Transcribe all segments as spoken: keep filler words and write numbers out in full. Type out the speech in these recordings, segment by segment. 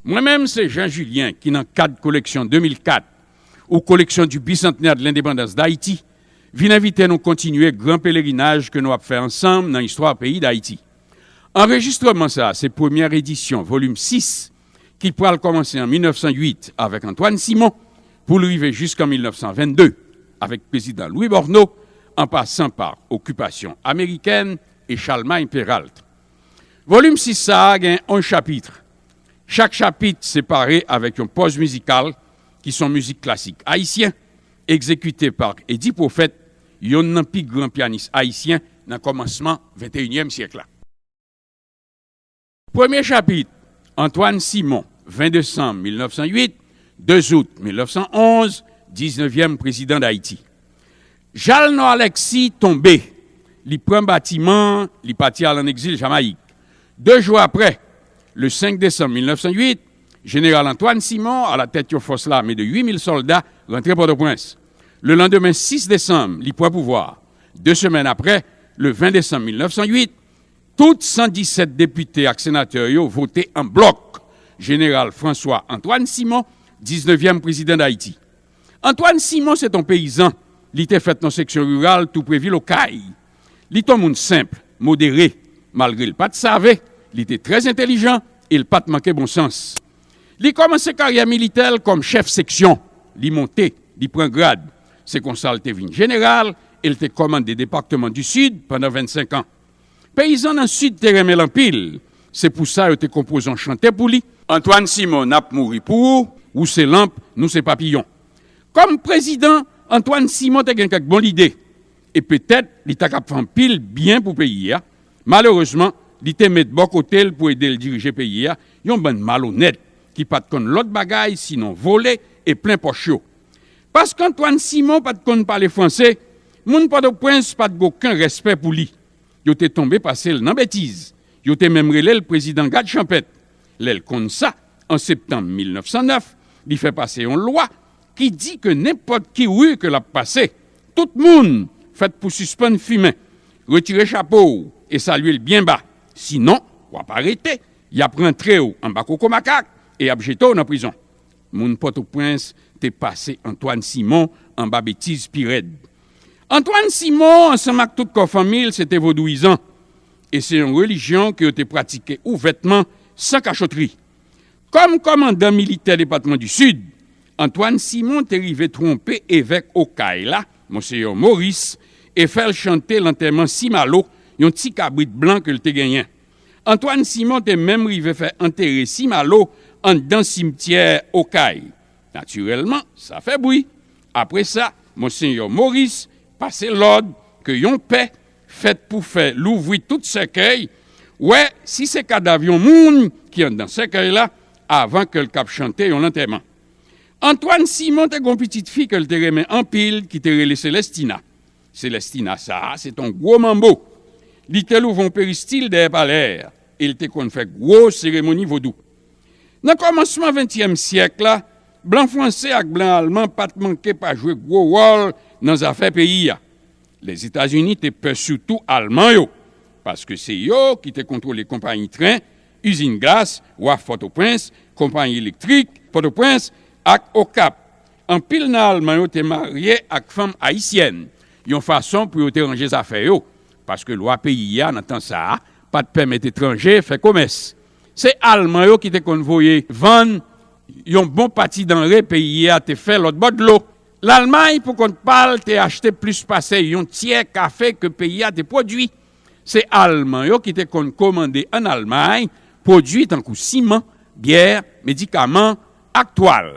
Mwen menm, se Jean Julien ki, nan kad koleksyon de mil kat ou koleksyon du bicentenaire de l'indépendance d'Haïti, vin envite nou kontinye gran pelerinaj ke nou ap fè ansanm nan istwa peyi Dayiti. Anrejistreman sa a se premyè edisyon, volim sis, ki pral kòmanse an mil nèf san uit avèk Antoine Simon pou l rive jiskan mil nèf san vennde avèk Prezidan Louis Borno, an pasan pa okipasyon amerikèn e Charlemagne Péralte. Volim sis sa a gen onz chapit. Chak chapit separe avèk yon pòz mizikal ki se yon mizik klasik ayisyen, egzekite pa Eddy Prophète, yonn nan pi gran pyanis ayisyen nan kòmansman venteyinyèm syèk la. Premye chapit, Antoine Simon, ven desanm mil nèf san uit, de zout mil nèf san onz, diznevyèm prezidan Dayiti. Jalnor Alexis tonbe, li pran batiman, li pati al an egzil Jamayik. De jou apre, le senk desanm mil nèf san uit, jeneral Antoine Simon, alatèt yon fòs lame de uit mil sòlda, rantre Pòtoprens. Le landemen, sis desanm, li pran pouvwa. De semèn apre, le ven desanm mil nèf san uit, tout san disèt depite ak senatè yo vote an blòk jeneral François Antoine Simon, diznevyèm prezidan Dayiti. Antoine Simon se t on peyizan, li te fèt nan seksyon riral tou pre vil Okay. Li t on moun senp, modere, malgre l pa t save, li te trè entelijan e l pa t manke bon sans. Li kòmanse karyè militè l kòm chèf seksyon, li monte, li pran grad. Se konsa l te vin jeneral e l te kòmande depatman di Sid pandan vennsenk an. Peyizan nan Sid te renmen l anpil, se pou sa yo te konpoze yon chante pou li. Antoine Simon, n ap mouri pou ou, ou se lanp, nou se papiyon. Kòm prezidan, Antoine Simon te gen kèk bon lide, e petèt li ta kab fè anpil byen pou peyi a. Malerezman, li te met bò kote l pou ede l dirije peyi a yon bann malonèt ki pa t konn lòt bagay sinon vole e plen pòch yo. Paske Antoine Simon pa t konn pale franse, moun Pòtoprens pa t gen okenn respè pou li. Yo te tonbe pase l nan betiz. Yo te menm rele l prezidan gad chanpèt. Lè l konn sa, an septanm mil nèf san nèf, li fè pase yon lwa ki di ke nenpòt ki ri ke l ap pase, tout moun fèt pou sispann fimen, retire chapo w e salye l byen ba. Sinon, w ap arete, y ap rantre w anba koko makak e y ap jete w nan prizon. Moun Pòtoprens te pase Antoine Simon anba betiz pi rèd. Antoine Simon, ansanm ak tout kò fanmi l, se te vodouyizan, e se yon relijyon ke yo te pratike ouvètman, san kachotri. Kòm kòmandan militè depatman di Sid, Antoine Simon te rive twonpe evèk Okay la, Monseyè Maurice, e fè l chante lantèman Simalo, yon ti kabrit blan ke l te genyen. Antoine Simon te menm rive fè antere Simalo anndan simtyè Okay. Natirèlman, sa fè bri. Apre sa, Monseyè Maurice pase lòd ke yon pè fèt pou fè louvri tout sèkèy, wè si se kadav yon moun ki anndan sèkèy la, avan ke l kab chante yon lantèman. Antoine Simon te gen yon pitit fi ke l te renmen anpil ki te rele Célestina. Célestina sa a, se t on gwo manbo. Li te louvri yon peristil dèyè palè a, e l te konn fè gwo seremoni vodou. Nan kòmansman ventyèm syèk la, blan franse ak blan alman pa t manke pa jwe gwo wòl nan zafè peyi a. Lèzetazini te pè sitou Alman yo, paske se yo ki te kontwole konpayi tren, izin glas, waf Pòtoprens, konpayi elektrik Pòtoprens ak Okap. Anpil nan Alman yo te marye ak fanm ayisyèn, yon fason pou yo te ranje zafè yo, paske lwa peyi a nan tan sa a pa t pèmèt etranje fè komès. Se Alman yo ki te konn voye vann yon bon pati danre peyi a te fè lòt bò dlo. Lalmay, pou kont pa l, te achte plis pase yon tyè kafe ke peyi a te pwodui. Se Alman yo ki te konn komande ann Almay pwodui tankou siman, byè, medikaman, ak twal.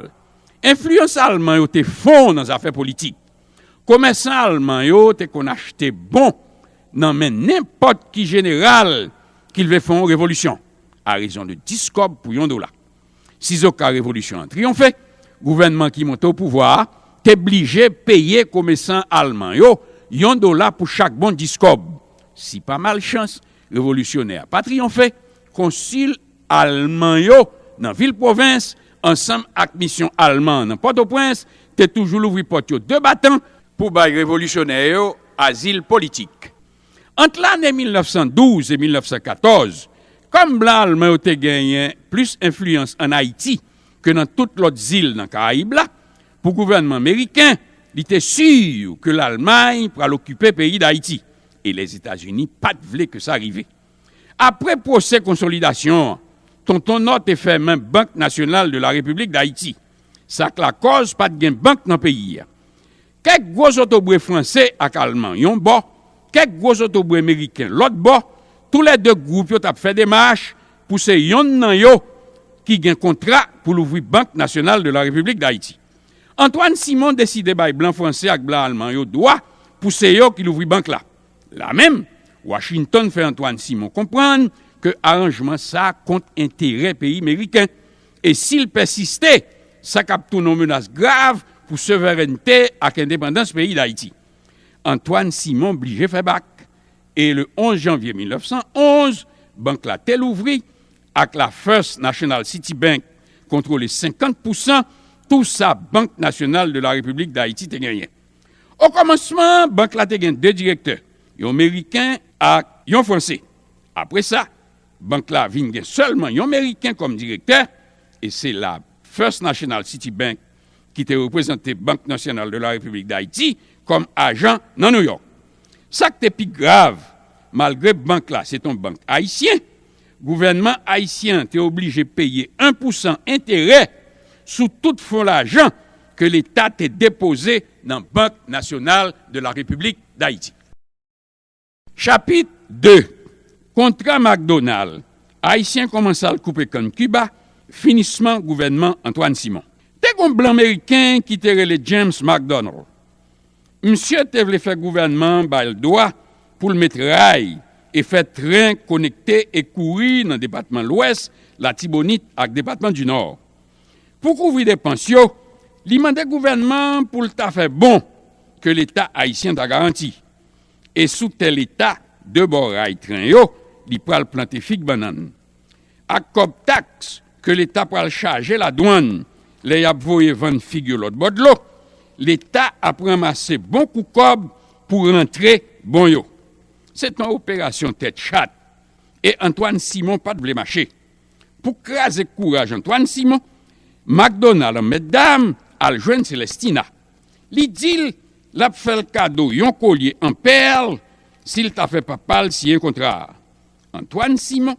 Enfliyans Alman yo te fon nan zafè politik. Komèsan Alman yo te konn achte bon nan men nenpòt ki jeneral ki vle fè yon revolisyon, a rezon de dis kòb pou yon dola. Sizoka revolisyon an triyonfe, gouvènman ki monte o pouvwa a te blije peye komèsan Alman yo yon dola pou chak bon dis kòb. Si pa malchans, revolisyonè a pa triyonfe, konsil Alman yo nan vil pwovens, ansanm ak misyon Alman an nan Pòtoprens, te toujou louvri pòt yo de batan pou bay revolisyonè yo azil politik. Ant lane mil nèf san douz e mil nèf san katòz, Kòm blan alman yo te genyen plis enfliyans ann Ayiti ke nan tout lòt zil nan Karayib la, pou gouvènman meriken, li te si ke Lalmay pral okipe peyi Dayiti, e Lèzetazini pa t vle ke sa rive. Apre pwosè konsolidasyon an, Tonton Nò te fèmen Bank Nasyonal de la Repiblik Dayiti. Sa k lakòz pa t gen bank nan peyi a. Kèk gwo zotobre franse ak alman yon bò, kèk gwo zotobre meriken lòt bò, toulède gwoup yo t ap fè demach pou se yonn nan yo ki gen kontra pou louvri Bank Nasyonal de la Repiblik Dayiti. Antoine Simon deside bay blan franse ak blan alman yo dwa pou se yo ki louvri bank la. Lamenm, Washington fè Antoine Simon konprann ke aranjman sa a kont enterè peyi meriken, e si l pèsiste, sa k ap tounen yon menas grav pou souverènte ak endepandans peyi Dayiti. Antoine Simon blije fè bak, e le onz janvye mil nèf san onz, bank la te louvri, ak la First National City Bank kontwole senkant pousan tou sa Bank Nasyonal de la Repiblik Dayiti te genyen. Okòmansman, bank la te gen de direktè, yon meriken ak yon franse. Apre sa, bank la vin gen sèlman yon meriken kòm direktè, e se la First National City Bank ki te reprezante Bank Nasyonal de la Repiblik Dayiti kòm ajan nan Nouyòk. Sa k te pi grav, malgre bank la se t on bank ayisyen, gouvènman ayisyen an te oblije peye en pousan enterè sou tout fon lajan ke Leta te depoze nan Bank Nasyonal de la Repiblik Dayiti. Chapit de. Kontra McDonald, Ayisyen kòmanse al koupe kann Kiba, finisman gouvènman Antoine Simon. Te gon blan meriken ki te rele James McDonald. Misye te vle fè gouvènman an ba l dwa pou l met ray e fè tren konekte e kouri nan depatman Lwès, Latibonit ak depatman Dinò. Pou kouvri depans yo, li mande gouvènman an pou l ta fè bon ke Leta ayisyen ta garanti. E sou tè Leta, de bò ray tren yo, li pral plante fig bannann. Ak kòb taks ke Leta pral chaje ladwann lè y ap voye vann fig yo lòt bò dlo, Leta ap ranmase bon kou kòb pou rantre bon yo. Se t on operasyon tèt chat, e Antoine Simon pa t vle mache. Pou kraze kouraj Antoine Simon, McDonald an mètdam al jwenn Celestina. Li di l l ap fè l kado yon kolye an pèl si l ta fè papa l siyen kontra a. Antoine Simon,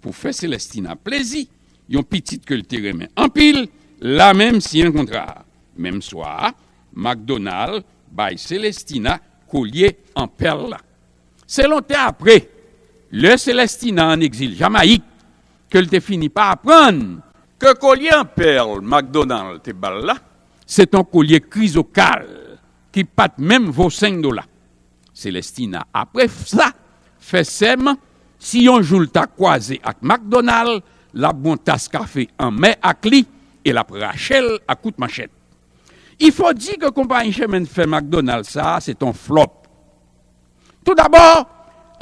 pou fè Celestina plezi, yon pitit ke l te renmen anpil, lamenm siyen kontra a. Menm swa a, McDonald bay Celestina kolye an pèl la. Se lontan apre, lè Celestina ann egzil Jamayik, ke l te fini pa aprann ke kolye an pèl McDonald te ba l la, se t on kolye krizokal ki pa t menm vo senk dola. Celestina, apre sa, fè sèman, si yon jou l ta kwaze ak McDonald, l ap bwè yon tas kafe anmè ak li e l ap rache l ak kout manchèt. Il faut dire que konpayi chemen fè McDonald sa a, se t on flòp. Toudabò,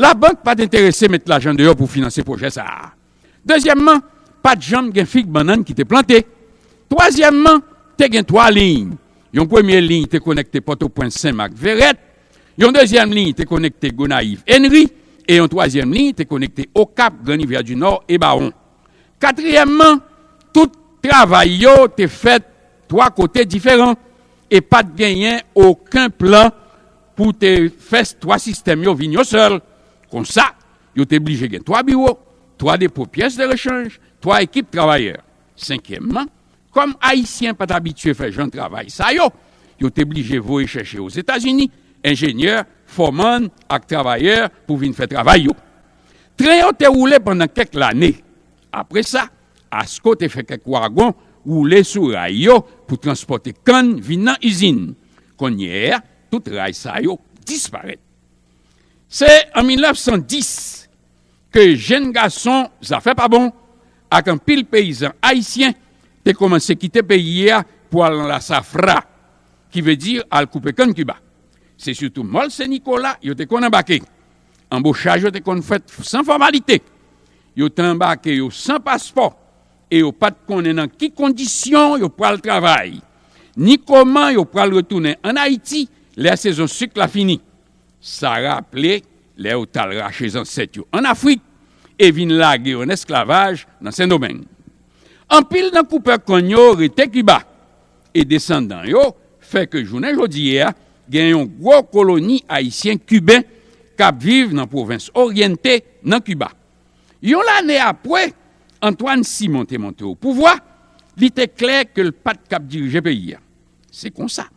labank pa t enterese met lajan deyò pou finanse pwojè sa a. Dezyèmman, pa t janm gen fig bannann ki te plante. Twazyèmman, te gen twa liy. Yon premye liy te konekte Pòtoprens, Senmak, Verèt. Yon dezyèm liy te konekte Gonayiv, Enri. E yon twazyèm liy te konekte Okap, Gran Rivyè di Nò e Bawon. Katriyèmman, tout travay yo te fèt twa kote diferan e pa t genyen okenn plan pou te fè twa sistèm yo vin yon sèl. Konsa, yo te blije gen twa biwo, twa depo pyès de rechanj, twa ekip travayè. Senkyèmman, kòm Ayisyen pa t abitye fè jan travay sa yo, yo te blije voye chèche Ozetazini enjenyè, fòmann ak travayè pou vin fè travay yo. Tren yo te woule pandan kèk lane. Apre sa, Asco te fè kèk wagon woule sou ray yo pou transpòte kann vin nan izin. Kounye a, tout ray sa yo disparèt. Se an mil nèf san dis ke jenn gason zafè pa bon ak anpil peyizan ayisyen te kòmanse kite peyi a pou al nan la safra, ki vle di al koupe kann Kiba. Se sitou Mòl Sen Nikola yo te konn anbake. Anbochaj yo te konn fèt san fòmalite. Yo te anbake yo san paspò e yo pa t konnen nan ki kondisyon yo pral travay, ni kòman yo pral retounen ann Ayiti lè sezon sik la fini. Sa raple lè yo t al rache zansèt yo ann Afrik e vin lage yo an esklavaj nan Sendomeng. Anpil nan koupè kann yo rete Kiba, e desandan yo fè ke jounen jodi a gen yon gwo koloni ayisyen kiben k ap viv nan pwovens Oriente nan Kiba. Yon lane apre Antoine Simon te monte o pouvwa, li te klè ke l pa t kab dirije peyi a. Se konsa,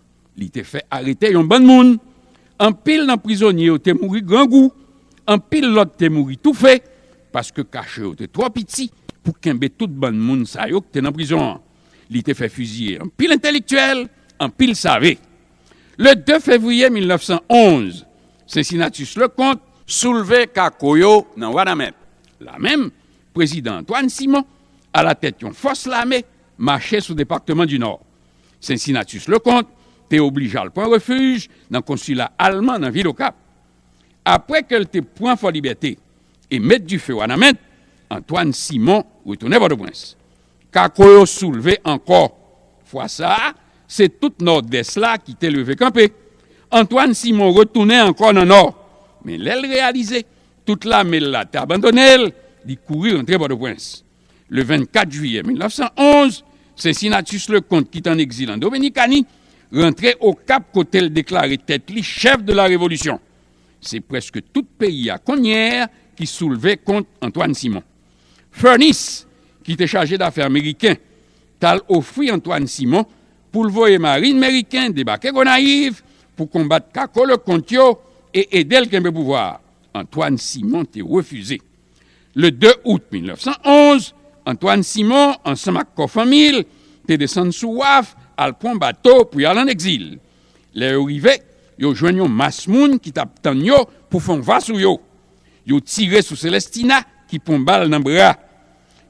li te fè arete yon bann moun. Anpil nan prizonye yo te mouri grangou, anpil lòt te mouri toufe, paske kacho yo te twò piti pou kenbe tout bann moun sa yo ki te nan prizon an. Li te fè fiziye anpil entelektyèl, anpil save. Le de fevriye mil nèf san onz, Sensinatris Lekonte soulve kako yo nan Wanament. La menm, prezidan Antoine Simon, alatèt yon fòs lame, mache sou depatman di Nò. Sensinatris Lekonte te oblije al pran refij nan konsila alman nan vil Okap. Apre ke l te pran Fòlibète e met dife Wanament, Antoine Simon retounen Pòtoprens. Kako yo soulve ankò. Fwa sa a, se tout Nòdès la ki te leve kanpe. Antoine Simon retounen ankò nan Nò. Men lè l reyalize tout lame l la te abandone l, li kouri rantre Pòtoprens. Le vennkat jiyè mil nèf san onz, Sensinatris Lekonte, ki t an egzil an Dominikani, rantre Okap kote l deklare tèt li chèf de la revolisyon. Se prèske tout peyi a kounye a ki soulve kont Antoine Simon. Furness, ki te chaje dafè ameriken, t al ofri Antoine Simon pou l voye marin meriken debake Gonayiv pou konbat kako Lekonte yo e ede l kenbe pouvwa a. Antoine Simon te refize. Le de out mil nèf san onz, Antoine Simon, ansanm ak kò fanmi l, te desann sou waf, al pran bato pou y al an egzil. Lè yo rive, yo jwenn yon mas moun ki t ap tann yo pou fè yon va sou yo. Yo tire sou Celestina, ki pran bal nan bra.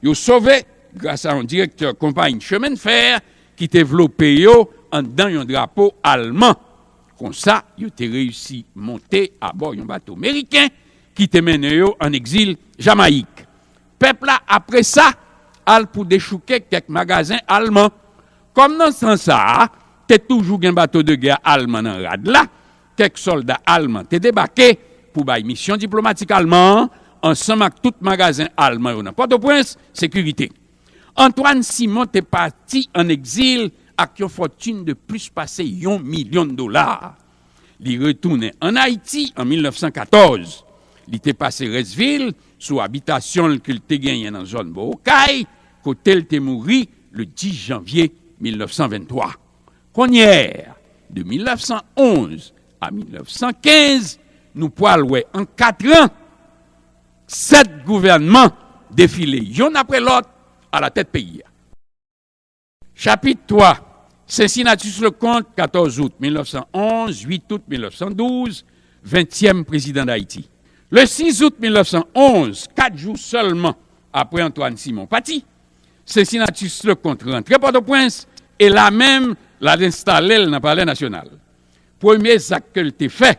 Yo sove gras a yon direktè konpayi chemendfè ki te vlope yo anndan yon drapo alman. Konsa, yo te reyisi monte abò yon bato meriken ki te mennen yo an egzil Jamayik. Pèp la, apre sa, al pou dechouke kèk magazen alman. Kòm nan tan sa a, te toujou gen bato de gè alman nan rad la, kèk sòlda alman te debake pou bay misyon diplomatik alman an, ansanm ak tout magazen alman yo nan Pòtoprens, sekirite. Antoine Simon te pati an egzil ak yon fòtin de plis pase yon milyon dola. Li retounen ann Ayiti an mil nèf san katòz. Li te pase rès vi l sou abitasyon l ke l te genyen nan zòn Bò Okay, kote l te mouri le dis janvye mil nèf san venntwa. Kounye a, de mil nèf san onz a mil nèf san kenz, nou pral wè an katran, sèt gouvènman defile yonn apre lòt alatèt peyi a. Chapit twa, Sensinatris Lekonte, katòz out mil nèf san onz, uit out mil nèf san douz, ventyèm prezidan Dayiti. Le sis out mil nèf san onz, kat jou sèlman apre Antoine Simon pati, Sensinatris Lekonte rantre Pòtoprens e la menm, l al enstale l nan Palè Nasyonal. Premye zak ke l te fè,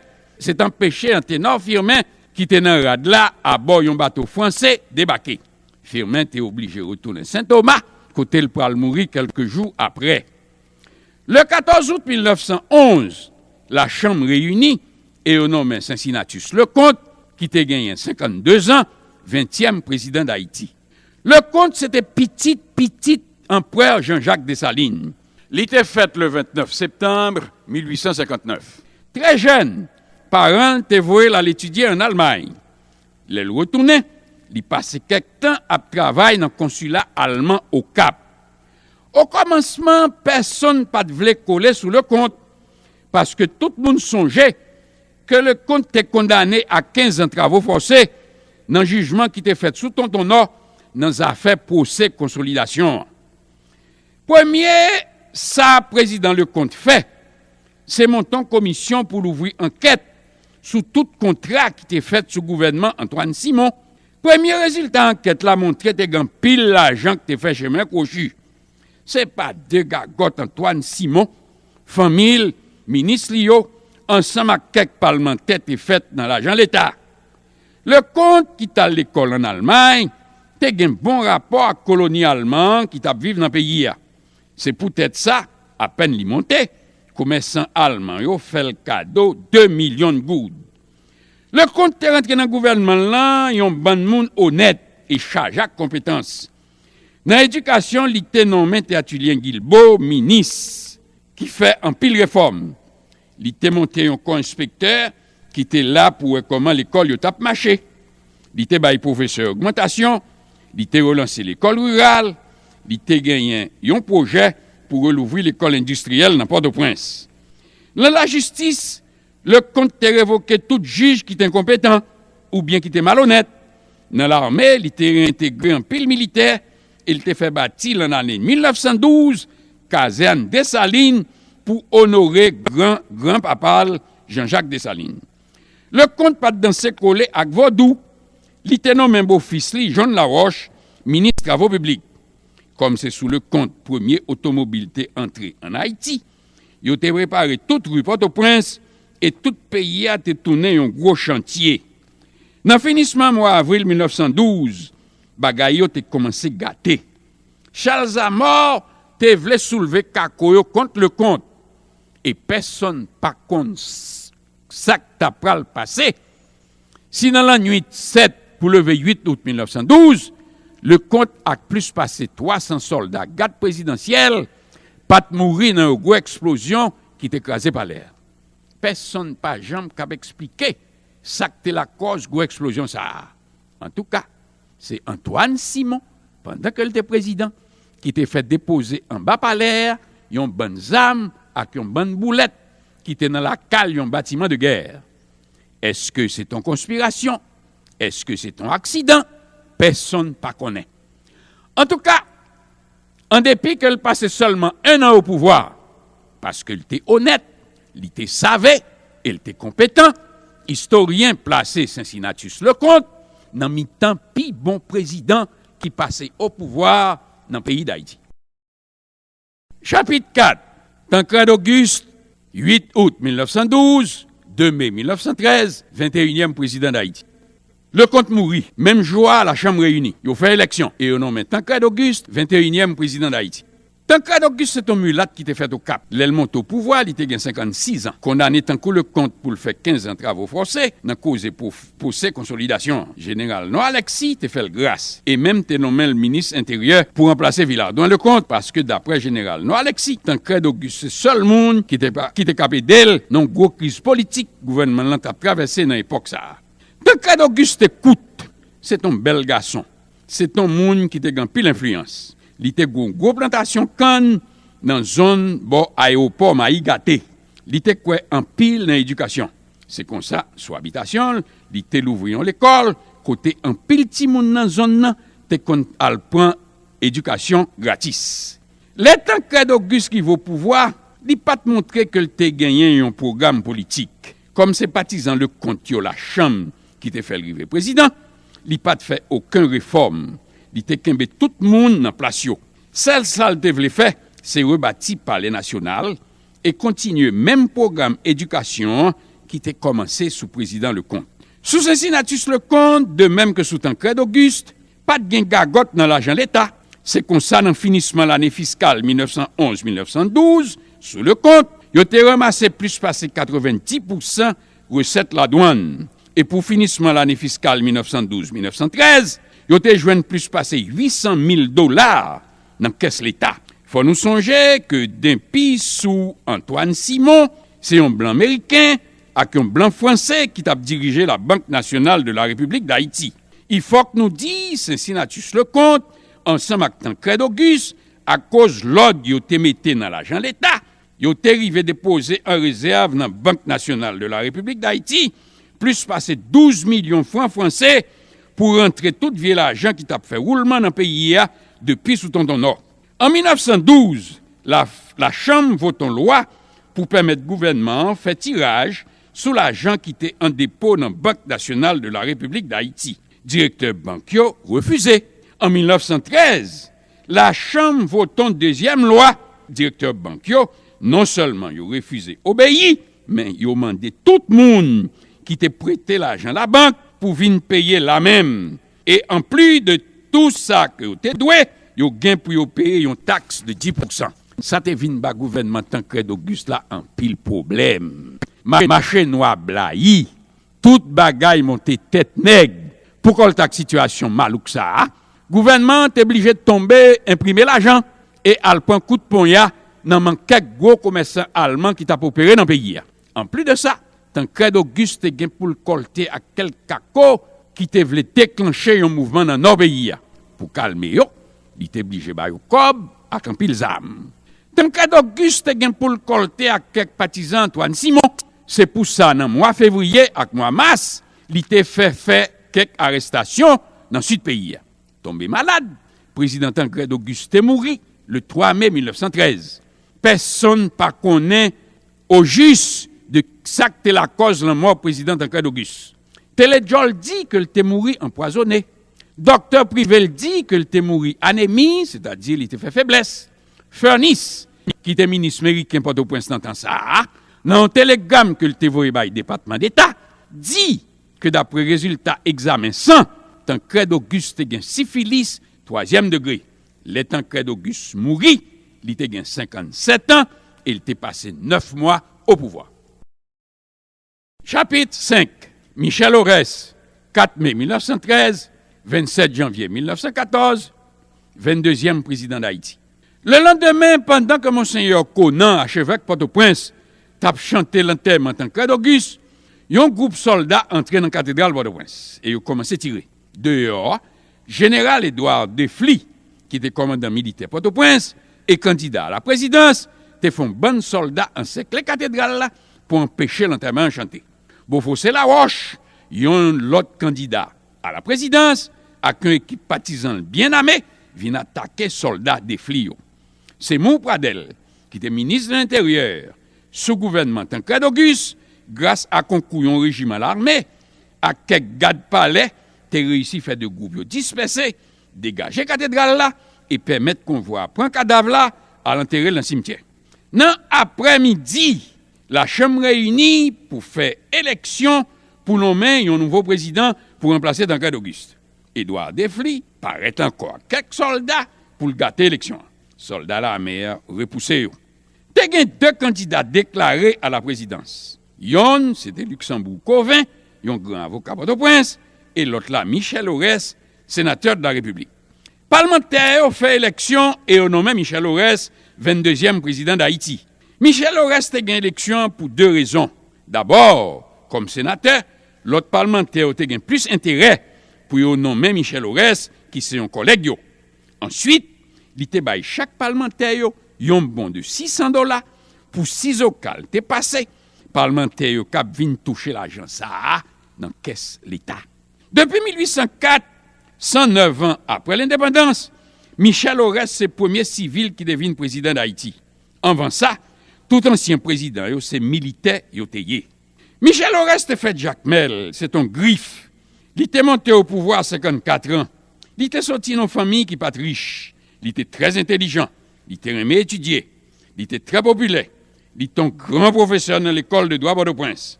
se t anpeche Antenor Firmin, ki te nan rad la, abò yon bato franse, debake. Firmin te oblije retounen Sentoma, kote l pral mouri kèlke jou apre. Le katòz out mil nèf san onz, Lachanm reyini e yo nonmen Sensinatris Lekonte, ki te genyen senkannde zan, ventyèm prezidan Dayiti. Lekonte se te pitit pitit Anperè Jean-Jacques Dessalines. Li te fèt le vennèf septanm mil uit san senkantnèf. Trè jèn, paran l te voye l al etidye ann Almay. Lè l retounen, li pase kèk tan ap travay nan konsila alman Okap. Okòmansman, pèsonn pa t vle kole sou Lekonte, paske tout moun sonje ke Lekonte te kondane a kenz an travo fòse nan jijman ki te fèt sou Tonton Nò nan zafè pwose konsolidasyon an. Premye sa prezidan Lekonte fè, se monte yon komisyon pou louvri ankèt sou tout kontra ki te fèt sou gouvènman Antoine Simon. Premye rezilta ankèt la montre te gen anpil lajan ki te fè chemen kwochi. Se pa de gagòt Antoine Simon, fanmi l, minis li yo, ansanm ak kèk palmantè te fèt nan lajan Leta. Lekonte, ki t al lekòl ann Almay, te gen bon rapò ak koloni alman an ki t ap viv nan peyi a. Se poutèt sa, apèn li monte, komèsan alman yo fè l kado de milyon goud. Lekonte te rantre nan gouvènman l lan yon bann moun onèt, e chaje ak konpetans. Nan edikasyon, li te nonmen Tètilyen Guilbaud minis, ki fè anpil refòm. Li te monte yon kò enspektè ki te la pou wè kòman lekòl yo t ap mache. Li te bay pwofesè ogmantasyon, li te relanse lekòl riral, li te genyen yon pwojè pou relouvri lekòl endistriyèl nan Pòtoprens. Nan lajistis, Leconte te revoke tout jij ki te enkonpetan oubyen ki te malonèt. Nan lame, li te reyentegre anpil militè e li te fè bati lan ane mil nèf san douz kazèn Desalin pou onore gran granpapa l, Jean-Jacques Dessalines. Leconte pa t danse kole ak vodou. Li te nonmen bofis li, John Laroche, minis travo piblik. Kòm se sou Leconte premye otomobil te antre ann Ayiti, yo te repare tout ri Pòtoprens e tout peyi a te tounen yon gwo chantye. Nan finisman mwa avril mil nèf san douz, bagay yo te kòmanse gate. Chalzamò te vle soulve kako yo kont Leconte e pèsonn pa konn sa k ta pral pase. Si nan lannwit sèt pou leve uit out mil nèf san douz, Leconte ak plis pase twa san sòlda gad prezidansyèl pa t mouri nan yon gwo eksplozyon ki te kraze palè a. Pèsonn pa janm kab eksplike sa k te lakòz gwo eksplozyon sa a. Antouka, se Antoine Simon, pandan ke l te prezidan, ki te fè depoze anba palè a yon bann zam ak yon bann boulèt ki te nan lakal yon batiman de gè. Èske se t on konspirasyon? Èske se t on aksidan? Pèsonn pa konnen. Antouka, an depi ke l pase sèlman en an o pouvwa, paske l te onèt, li te save e l te konpetan, istoryen plase Cincinnatus Leconte nan mitan pi bon prezidan ki pase o pouvwa nan peyi Dayiti. Chapit kat, Tancrède Auguste, uit out mil nèf san douz, de me mil nèf san trèz, venteyinyèm prezidan Dayiti. Leconte mouri, menm jou a, Lachanm reyini. Yo fè eleksyon e yo nonmen Tancrède Auguste, venteyinyèm prezidan Dayiti. Tancrède Auguste se t on milat ki te fèt Okap. Lè l monte o pouvwa, li te gen senkann sis an. Kondane tankou Leconte pou l fè kenz an travo fòse nan koze pou pwose konsolidasyon an. Jeneral Noir Alexis te fè l gras e menm te nonmen l minis enteryè pou ranplase Vilardwen Leconte, paske daprè Jeneral Noir Alexis, Tancrède Auguste se sèl moun ki te pa, ki te kab ede l nan yon gwo kriz politik gouvènman l lan t ap travèse nan epòk sa a. Tancrède Auguste te kout, se t on bèl gason, se t on moun ki te gen anpil enfliyans. Li te gen yon gwo plantasyon kann nan zòn bò ayewopò Mayi Gate. Li te kwè anpil nan edikasyon. Se konsa, sou abitasyon l, li te louvri yon lekòl kote anpil timoun nan zòn nan te konn al pran edikasyon gratis. Lè Tancrède Auguste rive o pouvwa, li pa t montre ke l te genyen yon pwogram politik. Kòm se patizan Leconte yo Lachanm ki te fè l rive prezidan, li pa t fè okenn refòm. Li te kenbe tout moun nan plas yo. Sèl sa l te vle fè, se rebati Palè Nasyonal e kontinye menm pwogram edikasyon an ki te kòmanse sou prezidan Leconte. Sou Cincinnatus Leconte, de menm ke sou Tancrède Auguste, pa t gen gagòt nan lajan Leta. Se konsa, nan finisman lane fiskal mil nèf san onz mil nèf san douz, sou Leconte, yo te ranmase plis pase katrevenndis pousan resèt ladwann. E pou finisman lane fiskal mil nèf san douz mil nèf san trèz, yo te jwenn plis pase uit san mil dola nan kès Leta. Fò nou sonje ke denpi sou Antoine Simon, se yon blan meriken ak yon blan franse ki t ap dirije Labank Nasyonal de la Repiblik Dayiti. I fòk nou di Cincinnatus Leconte, ansanm ak Tancrède Auguste, akoz lòd yo te mete nan lajan Leta, yo te rive depoze an rezèv nan Bank Nasyonal de la Repiblik Dayiti plis pase douz milyon fran franse pou rantre tout vye lajan ki t ap fè woulman nan peyi a depi sou Tonton Nò. An mil nèf san douz, la, Lachanm vote yon lwa pou pèmèt gouvènman an fè tiraj sou lajan ki te an depo nan Bank Nasyonal de la Repiblik Dayiti. Direktè bank yo refize. An mil nèf san trèz, Lachanm vote yon dezyèm lwa. Direktè bank yo, non sèlman yo refize obeyi, men yo mande tout moun ki te prete lajan labank pou vin peye lamenm. E anplis de tou sa ke yo te dwe, yo gen pou yo peye yon taks de dis pousan. Sa te vin ba gouvènman Tancrède Auguste la anpil pwoblèm. Ma-, mache nwa blayi, tout bagay monte tèt nèg. Pou kòltak sitiyasyon malouk sa a, gouvènman an te blije tonbe enprime lajan e al pran kout ponya nan men kèk gwo komèsan alman ki t ap opere nan peyi a. Anplis de sa, Tancrède Auguste te gen pou l kòlte ak kèk kako ki te vle deklanche yon mouvman nan nò peyi a. Pou kalme yo, li te blije ba yo kòb ak anpil zam. Tancrède Auguste te gen pou l kòlte ak kèk patizan Antoine Simon. Se pou sa, nan mwa fevriye ak mwa mas, li te fè fè kèk arestasyon nan sid peyi a. Tonbe malad, prezidan Tancrède Auguste te mouri le twa me mil nèf san trèz. Pèsonn pa konnen ojis de sa k te lakòz lanmò prezidan Tancrède Auguste. Tele Djòl di ke l te mouri anpwazonnen. Doktè prive l di ke l te mouri anemi, sètadi li te fè feblès. Furness, ki te minis meriken Pòtoprens nan tan sa a, nan yon telegram ke l te voye bay Depatman Deta, di ke dapre rezilta egzamen san, Tancrède Auguste te gen sifilis twazyèm degre. Lè Tancrède Auguste mouri, li te gen senkannsèt an e li te pase nèf mwa o pouvwa. Chapit senk. Michel Oreste, kat me mil nèf san trèz, vennsèt janvye mil nèf san katòz, venndezyèm prezidan Dayiti. Lelandemen, pandan ke Monseyè Conan, achevèk Pòtoprens, t ap chante lantèman Tancrède Auguste, yon gwoup sòlda antre nan katedral Pòtoprens e yo kòmanse tire. Deyò a, Jeneral Edouard Defly, ki te kòmandan militè Pòtoprens e kandida a la prezidans, te fè yon bann sòlda ansèkle katedral la pou anpeche lantèman an chante. Beaufossé Laroche, yon lòt kandida a la prezidans, ak yon ekip patizan l byen ame, vin atake sòlda Defly yo. Seymour Pradel, ki te minis de Lenteryè sou gouvènman Tancrède Auguste, gras a konkou yon rejiman lame ak kèk gad palè, te reyisi fè de gwoup yo dispèse, degaje katedral la e pèmèt konvwa a pran kadav la al antere l nan simtyè. Nan aprèmidi, lachanm reyini pou fè eleksyon pou nonmen yon nouvo prezidan pou ranplase Tancrède Auguste. Edouard Defly parèt ankò ak kèk sòlda pou l gate eleksyon an. Sòlda lame a repouse yo. Te gen de kandida deklare a la prezidans. Yonn, se te Luxembourg Cauvin, yon gran avoka Pòtoprens, e lòt la, Michel Oreste, senatè de la Repiblik. Palmantè yo fè eleksyon e yo nonmen Michel Oreste venndezyèm prezidan Dayiti. Michel Oreste te gen eleksyon an pou de rezon. Dabò, kòm senatè, lòt palmantè yo te gen plis enterè pou yo nonmen Michel Oreste, ki se yon kòlèg yo. Answit, li te bay chak palmantè yo yon bon de sis san dola pou sizoka l te pase palmantè yo k ap vin touche lajan sa a nan kès Leta. Depi mil uit san kat, san nèf an apre lendepandans, Michel Oreste se premye sivil ki te vin prezidan Dayiti. Anvan sa, tout ansyen prezidan yo se militè yo te ye. Michel Oreste te fèt Jakmèl, se t on Grif. Li te monte o pouvwa a senkannkat an. Li te soti nan yon fanmi ki pa t rich. Li te trè entèlijan. Li te renmen etidye. Li te trè popilè. Li t on gran pwofesè nan lekòl de dwa Pòtoprens.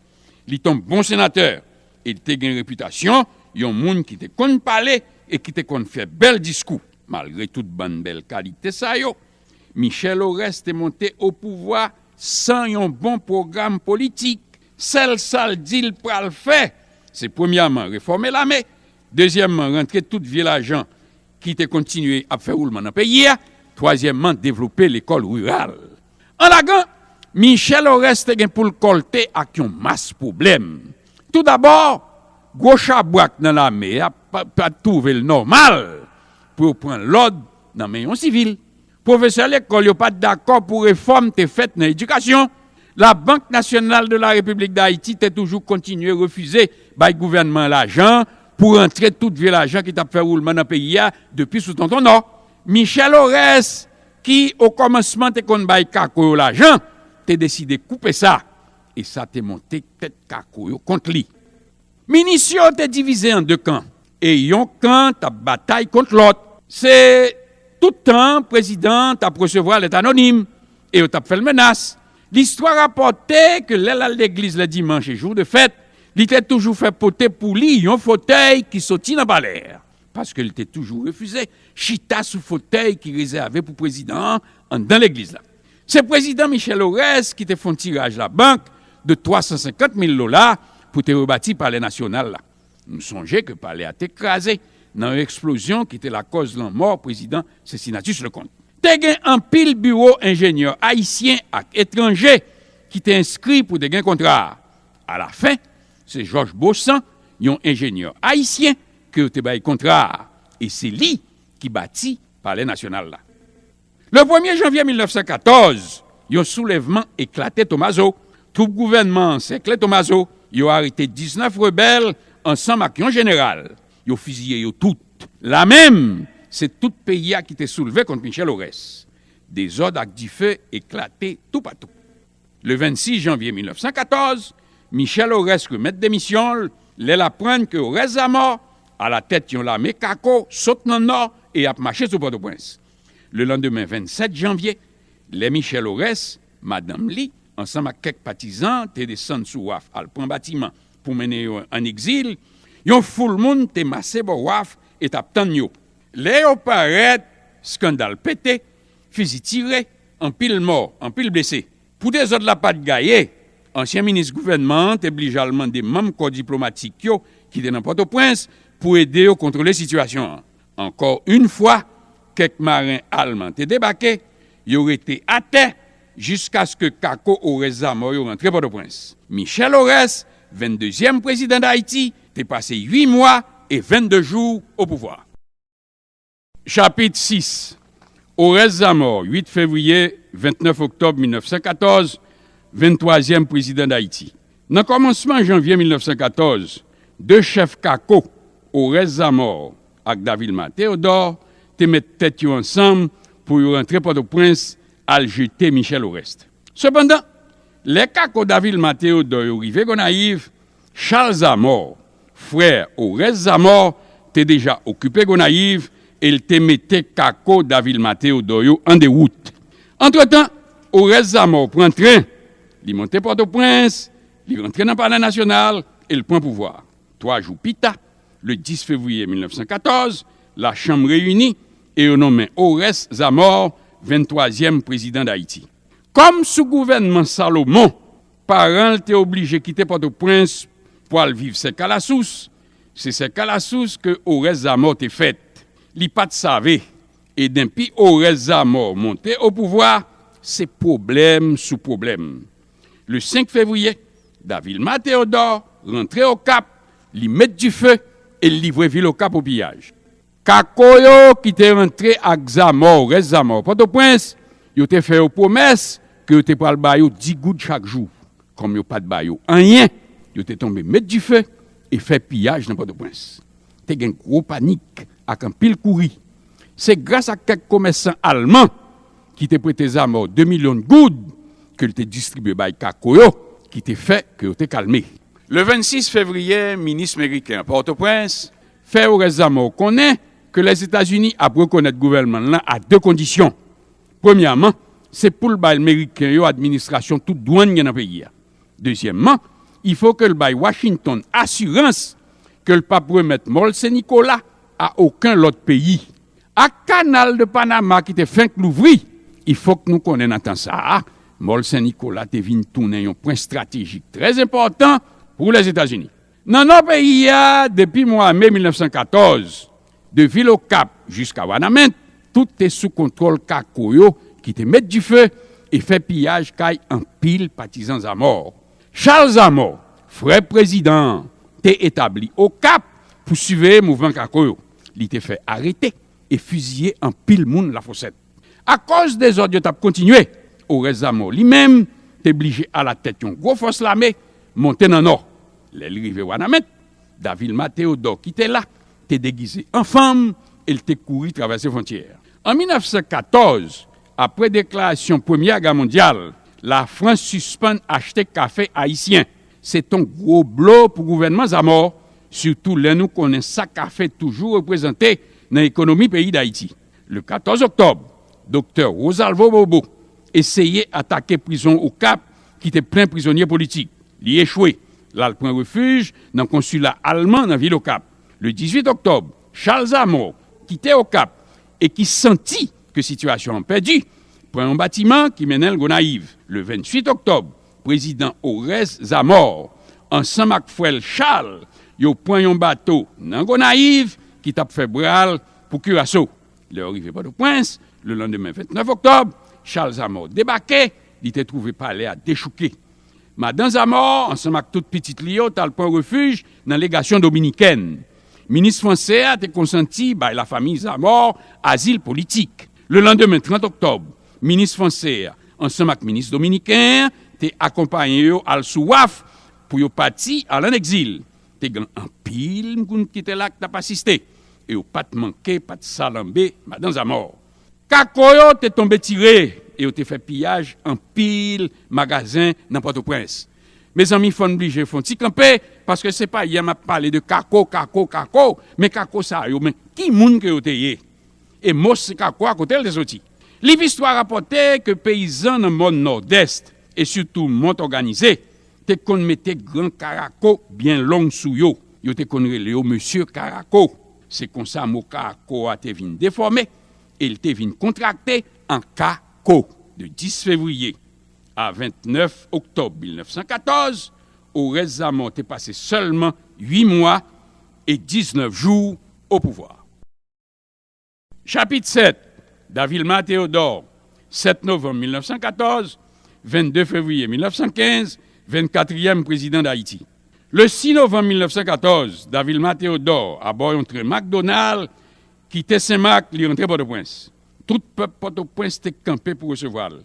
Li t on bon senatè e li te gen repitasyon yon moun ki te konn pale e ki te konn fè bèl diskou. Malgre tout bann bèl kalite sa yo, Michel Oreste te monte o pouvwa san yon bon pwogram politik. Sèl sa l di l pral fè, se premyèman refòme lame, dezyèmman rantre tout vye lajan ki te kontinye ap fè woulman nan peyi a, twazyèmman devlope lekòl riral. An lagan, Michel Oreste te gen pou l kòlte ak yon mas pwoblèm. Toudabò, gwo chabrak nan lame a pa t twouve l nòmal pou yo pran lòd nan men yon sivil. Pwofesè lekòl yo pa t dakò pou refòm te fèt nan edikasyon. Labank Nasyonal de la Repiblik Dayiti te toujou kontinye refize bay gouvènman an lajan pou rantre tout vye lajan ki t ap fè woulman nan peyi a depi sou Tonton Nò. Michel Oreste, ki okòmansman te konn bay kako yo lajan, te deside koupe sa, e sa te monte tèt kako yo kont li. Minis yo te divize an de kan, e yon kan t ap batay kont lòt. Se tout tan prezidan an t ap resevwa lèt anonim, e yo t ap fè l menas. Listwa rapòte ke lè l al legliz lè dimanch e jou de fèt, li te toujou fè pote pou li yon fotèy ki soti nan palè a, paske li te toujou refize chita sou fotèy ki rezève pou prezidan an anndan legliz la. Se prezidan Michel Oreste ki te fè yon tiraj labank de twa san senkant mil dola pou te rebati Palè Nasyonal la. M sonje ke palè a te kraze nan yon eksplozyon ki te lakòz lanmò prezidan Cincinnatus Leconte. Te gen anpil biwo enjenyè ayisyen ak etranje ki te enskri pou te gen kontra a. Alafen, se Jòj Bosan, yon enjenyè ayisyen, ke yo te bay kontra a, e se li ki bati Palè Nasyonal la. Le premye janvye mil nèf san katòz, yon soulèvman eklate Tomazo. Twoup gouvènman an sèkle Tomazo, yo arete diznèf rebèl ansanm ak yon jeneral. Yo fiziye yo tout. Lamenm, se tout peyi a ki te soulve kont Michel Orès. Dezòd ak dife eklate toupatou. Le vennsis janvye mil nèf san katòz, Michel Orès remèt demisyon l lè l aprann ke Orès Zamò, alatèt yon lame kako, sot nan Nò e ap mache sou Pòtoprens. Le landemen vennsèt janvye, lè Michel Orès, madanm li, ansanm ak kèk patizan te desann sou waf al pran batiman pou mennen yo ann egzil, yon foul moun te mase bò waf e t ap tann yo. Lè yo parèt, eskandal pete, fizi tire, anpil mò, anpil blese. Pou dezòd la pa t gaye, ansyen minis gouvènman an te blije al mande manm kò diplomatik yo ki te nan Pòtoprens pou ede yo kontwole sitiyasyon an. Ankò yon fwa, kèk maren alman te debake, yo rete atè jiskaske kako Orès Zamò yo rantre Pòtoprens. Michel Orès, venndezyèm prezidan Dayiti, te pase uit mwa e vennde jou o pouvwa. Chapit sis. Orès Zamò, uit fevriye, vennèf oktòb mil nèf san katòz, venntwazyèm prezidan Dayiti. Nan kòmansman janvye mil nèf san katòz, de chèf kako, Orès Zamò ak Davilma Teyodò, te met tèt yo ansanm pou yo rantre Pòtoprens al jete Michel Orès. Sepandan, lè kako Davilma Teyodò yo rive Gonayiv, Chal Zamò, frè Orès Zamò, te deja okipe Gonayiv e l te mete kako Davilma Teyodò yo an dewout. Antretan, Orès Zamò pran tren, li monte Pòtoprens, li rantre nan Palè Nasyonal e l pran pouvwa a. Twa jou pita, le dis fevriye mil nèf san katòz, Lachanm reyini e yo nonmen Orès Zamò venntwazyèm prezidan Dayiti. Kòm sou gouvènman Salomon, paran l te oblije kite Pòtoprens pou al viv Sèk Alasous, se Sèk Alasous ke Orès Zamò te fèt. Li pa t save, e denpi Orès Zamò monte o pouvwa, se pwoblèm sou pwoblèm. Le senk fevriye, Davilma Teyodò rantre Okap, li met dife e l livre vil Okap o piyaj. Kako yo ki te rantre ak Zamò, Orès Zamò, Pòtoprens, yo te fè yo pwomès ke yo te pral ba yo dis goud chak jou. Kòm yo pa t ba yo anyen, yo te tonbe met dife e fè piyaj nan Pòtoprens. Te gen gwo panik ak anpil kouri. Se gras ak kèk komèsan alman ki te prete Zamò de milyon goud ke l te distribye bay kako yo ki te fè ke yo te kalme. Le vennsis fevriye, minis meriken an Pòtoprens fè Orès Zamò konnen ke Lèzetazini ap rekonèt gouvènman l lan a de kondisyon. Premyèman, se pou l bay Meriken yo administrasyon tout dwàn gen nan peyi a. Dezyèmman, il faut ke l bay Washington asirans ke l p ap remèt Mòl Sen Nikola a okenn lòt peyi. Ak Kanal de Panama ki te fenk louvri, il faut ke nou konnen nan tan sa a, Mòl Sen Nikola te vin tounen yon pwen estratejik trè enpòtan pou Lèzetazini. Nan nò peyi a, depi mwa me mil nèf san katòz, de vil Okap jiska Wanament, tout te sou kontwòl kako yo ki te met dife e fè piyaj kay anpil patizan Zamò. Chal Zamò, frè prezidan an, te etabli Okap pou siveye mouvman kako yo. Li te fè arete e fiziye anpil moun Lafosèt. Akòz dezòd yo t ap kontinye, Orès Zamò li menm te blije alatèt yon gwo fòs lame monte nan Nò. Lè l rive Wanament, Davilma Teyodò ki te la te degize an fanm e l te kouri travèse fwontyè a. An mil nèf san katòz, apre deklarasyon Premye Gè Mondyal, Lafrans sispann achte kafe ayisyen. Se t on gwo blo pou gouvènman Zamò, sitou lè nou konnen sa kafe toujou reprezante nan ekonomi peyi Dayiti. Le katòz oktòb, Doktè Rosalvo Bobo eseye atake prizon Okap ki te plen prizonye politik. Li echwe. L al pran refij nan konsila alman nan vil Okap. Le dizuit oktòb, Chal Zamò kite Okap e ki santi ke sitiyasyon an pèdi, pran yon batiman ki mennen l Gonayiv. Le venntuit oktòb, prezidan Orès Zamò, ansanm ak frè l Chal, Yo pran yon bato nan Gonayiv ki t ap fè bral pou Kiraso. Lè yo rive Pòtoprens, lelandmen vennèf oktòb, Chal Zamò debake, li te twouve palè a dechouke. Madan Zamò, ansanm ak tout pitit li yo, t al pran refij nan legasyon dominikèn. Minis fransè a te konsanti bay lafanmi Zamò azil politik. Lelandmen trant oktòb, minis fransè a, ansanm ak minis dominiken an, te akonpaye yo al sou waf pou yo pati al an egzil. Te gen anpil moun ki te la k t ap asiste, e yo pa t manke pa t salanbe Madan Zamò. Kako yo te tonbe tire e yo te fè piyaj anpil magazen nan Pòtoprens. Mezanmi, fò n blije fè yon ti kanpe, paske se pa yè m ap pale de kako, kako, kako, men kako sa yo, men ki moun ke yo te ye? E mo se kako a, kote l te soti? Liv istwa rapòte ke peyizan nan mòn Nòdès, e sitou Mont Òganize, te konn mete gran karako byen long sou yo. Yo te konn rele yo mesye karako. Se konsa mo karako a te vin defòme e l te vin kontrakte an kako. De dis fevriye a vennèf oktòb mil nèf san katòz, Orès Zamò te pase sèlman uit mwa e diznèf jou o pouvwa. Chapit sèt, Davilma Théodore, sèt novanm mil nèf san katòz, vennde fevriye mil nèf san kenz, vennkatriyèm prezidan Dayiti. Le sis novanm mil nèf san katòz, Davilma Théodore, abò yon tren McDonald, kite Senmak, li rantre Pòtoprens. Tout pèp Pòtoprens te kanpe pou resevwa l.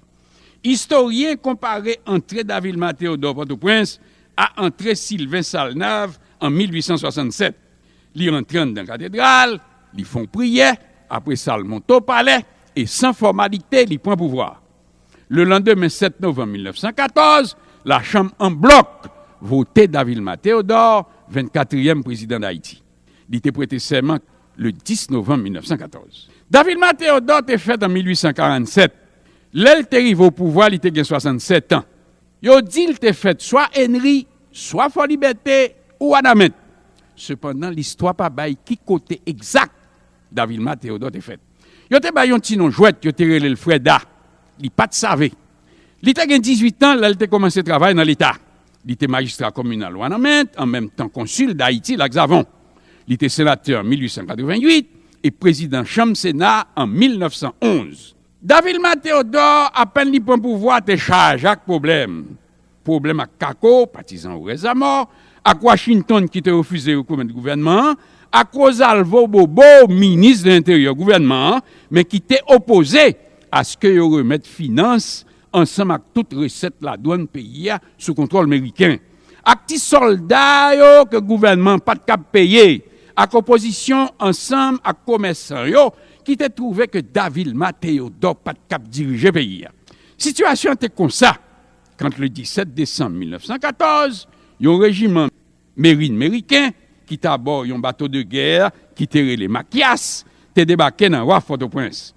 Istoryen konpare antre Davilma Théodore Pòtoprens a antre Sylvain Salnav an mil uit san swasannsèt. Li rantre anndan katedral, li fè yon priyè, apre sa l monte o palè e san fòmalite li pran pouvwa. Lelandmen sèt novanm mil nèf san katòz, lachanm an blòk vote Davilma Théodore vennkatriyèm prezidan Dayiti. Li te prete sèman le dis novanm mil nèf san katòz. Davilma Théodore te fèt an mil uit san karannsèt. Lè l te rive o pouvwa, li te gen swasannsèt an. Yo di l te fèt swa Enri, swa Fòlibète ou Wanament. Sepandan, listwa pa bay ki kote egzak Davilma Théodore te fèt. Yo te bay yon ti non jwèt, yo te rele l Freda. Li pa t save. Li te gen dizuit an lè l te kòmanse travay nan Leta. Li te majistra kominal Wanament, an menm tan konsil Dayiti Lagzavon. Li te senatè an mil uit san katrevennuit e prezidan chanm Sena an mil nèf san onz. Davilma Théodore, apèn li pran pouvwa, te chaje ak pwoblèm. Pwoblèm ak Kako, patizan Orès Zamò, ak Washington ki te refize rekonèt gouvènman an, ak Rosalvo Bobo, minis de lenteryè gouvènman an, men ki te opoze aske yo remèt finans ansanm ak tout resèt ladwann peyi a sou kontwòl meriken. Ak ti sòlda yo ke gouvènman an pa t kab peye, ak opozisyon ansanm ak komèsan yo ki te twouve ke Davilma Théodore pa t kab dirije peyi a. Sitiyasyon an te konsa, kant le disèt desanm mil nèf san katòz, yon rejiman merin meriken ki t abò yon bato de gè ki te rele Makyas te debake nan waf Pòtoprens.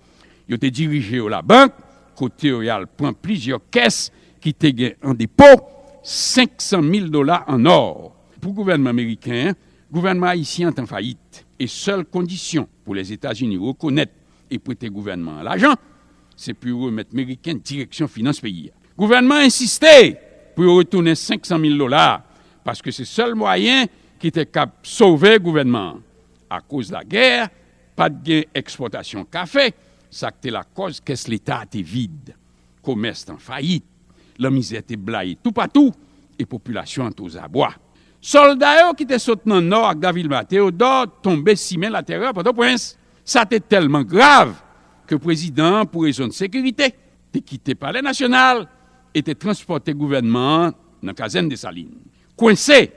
Yo te dirije yo labank, kote yo y al pran plizyè kès ki te gen an depo senk san mil dola an nò. Pou gouvènman meriken an, gouvènman ayisyen an t an fayit, e sèl kondisyon pou Lèzetazini rekonèt e prete gouvènman an lajan, se pou yo remèt meriken direksyon finans peyi a. Gouvènman an ensiste pou yo retounen senk san mil dola a, paske se sèl mwayen ki te kab sove gouvènman an. Akoz lagè, pa t gen ekspòtasyon kafe, sa k te lakòz kès Leta a te vid. Komès t an fayit, lanmizè te blayi toupatou, e popilasyon an t ozabwa. Sòlda yo ki te sot nan Nò ak Davilma Théodore tonbe simen latèrè Pòtoprens. Sa te tèlman grav ke prezidan an, pou rezon de sekirite, te kite Palè Nasyonal e te transpòte gouvènman an nan kazèn Desalin. Kwense,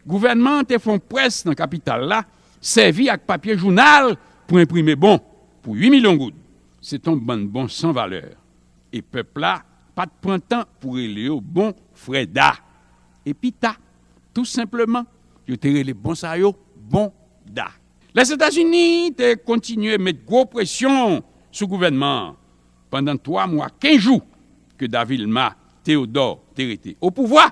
gouvènman an te fè yon près nan kapital la, sèvi ak papye jounal pou enprime bon pou uit milyon goud. Se t on bann bon san valè. E pèp la pa t pran tan pou rele yo bon Freda. E pita, tou senpleman, yo te rele bon sa yo bon da. Lèzetazini te kontinye met gwo presyon sou gouvènman an. Pandan twa mwa kenz jou ke Davilma Théodore te rete o pouvwa,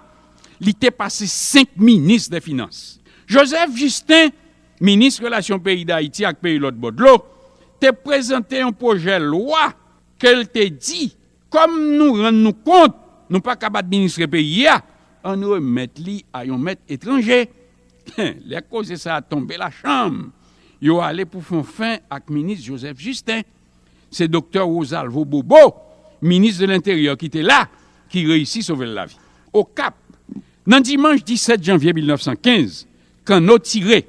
li te pase senk minis dè finans. Joseph Justin, minis relasyon peyi Dayiti ak peyi lòt bò dlo, te prezante yon pwojè lwa ke l te di, kòm nou rann nou kont nou pa kab administre peyi a, ann remèt li a yon mèt etranje. Lè koze sa a tonbe lachanm, yo ale pou fè yon fen ak minis Joseph Justin. Se Doktè Rosalvo Bobo, minis de lenteryè ki te la, ki reyisi sove l lavi. Okap, nan dimanch disèt janvye mil nèf san kenz, kanno tire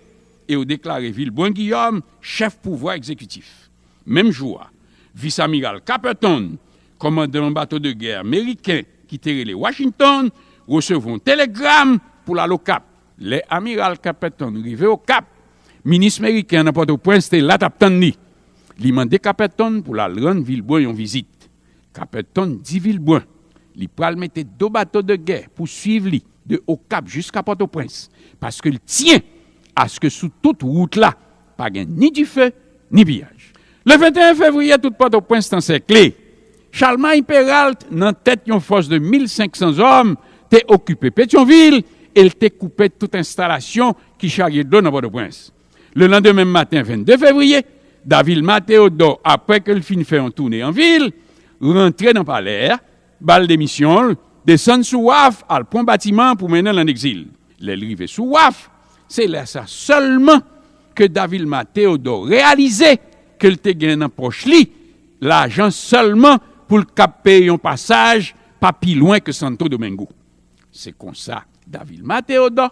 e yo deklare Vilbrun Guillaume chèf pouvwa egzekitif. Menm jou a, vis amiral Caperton, kòmandan yon bato de gè meriken ki te rele Washington, resevwa yon telegram pou l al Okap. Lè amiral Caperton rive Okap, minis meriken an nan Pòtoprens te la t ap tann li. Li mande Caperton pou l al rann Vilbrun yon vizit. Caperton di Vilbrun li pral mete de bato de gè pou swiv li de Okap jiska Pòtoprens, paske l tyen aske sou tout wout la pa gen ni dife ni piyaj. Le venteyen fevriye, tout Pòtoprens t ansèkle. Chalmay Peralt, nan tèt yon fòs de mil senk san zòm, te okipe Petyonvil e l te koupe tout enstalasyon ki charye dlo nan Pòtoprens. Le landemen maten, vennde fevriye, Davilma Teyodò, apre ke l fin fè yon toune an vil, rantre nan palè a, ba l demisyon l, desann sou waf, al pran batiman pou mennen l ann egzil. Lè l rive sou waf, se lè sa sèlman ke Davilma Teyodò reyalize ke l te gen nan pòch li lajan sèlman pou l kab peye yon pasaj pa pi lwen ke Santo Domingo. Se konsa, Davilma Teyodò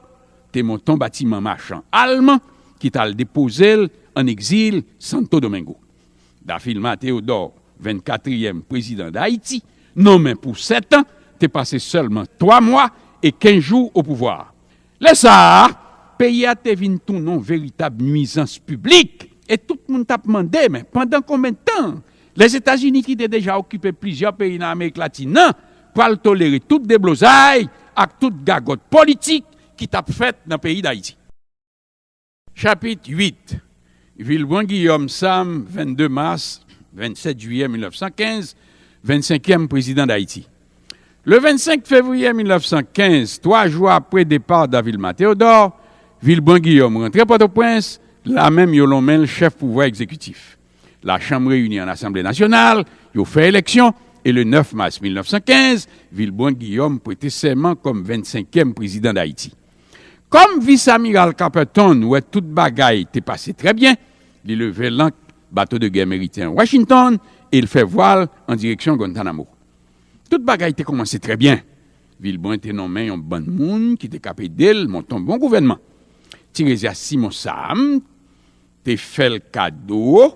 te monte yon batiman machan alman ki t al depoze l ann egzil Santo Domingo. Davilma Teyodò, vennkatriyèm prezidan Dayiti, nonmen pou sèt an, te pase sèlman twa mwa e kenz jou o pouvwa. Lè sa a, peyi a te vin tounen yon veritab nwizans piblik, e tout moun t ap mande, men pandan konbyen tan Lèzetazini, ki te deja okipe plizyè peyi nan Amerik Latin nan, pral tolere tout deblozay ak tout gagòt politik ki t ap fèt nan peyi Dayiti? Chapit uit. Vilbrun Guillaume Sam, vennde mas, vennsèt jiyè mil nèf san kenz, vennsenkyèm prezidan Dayiti. Le vennsenk fevriye mil nèf san kenz, twa jou apre depa Davilma Teyodò, Vilbrun Guillaume rantre Pòtoprens, lamenm yo lonmen l chèf pouvwa egzekitif. Lachanm reyini ann Asanble Nasyonal, yo fè eleksyon, e le nèf mas mil nèf san kenz, Vilbrun Guillaume prete sèman kòm vennsenkyèm prezidan Dayiti. Kòm vis amiral Caperton wè tout bagay te pase trè byen, li leve lank bato de gè meriken Washington e l fè vwal an direksyon Guantanamo. Tout bagay te kòmanse trè byen. Vilbrun te nonmen yon bann moun ki te kab ede l monte yon bon gouvènman. Tirezya Simon Sam te fè l kado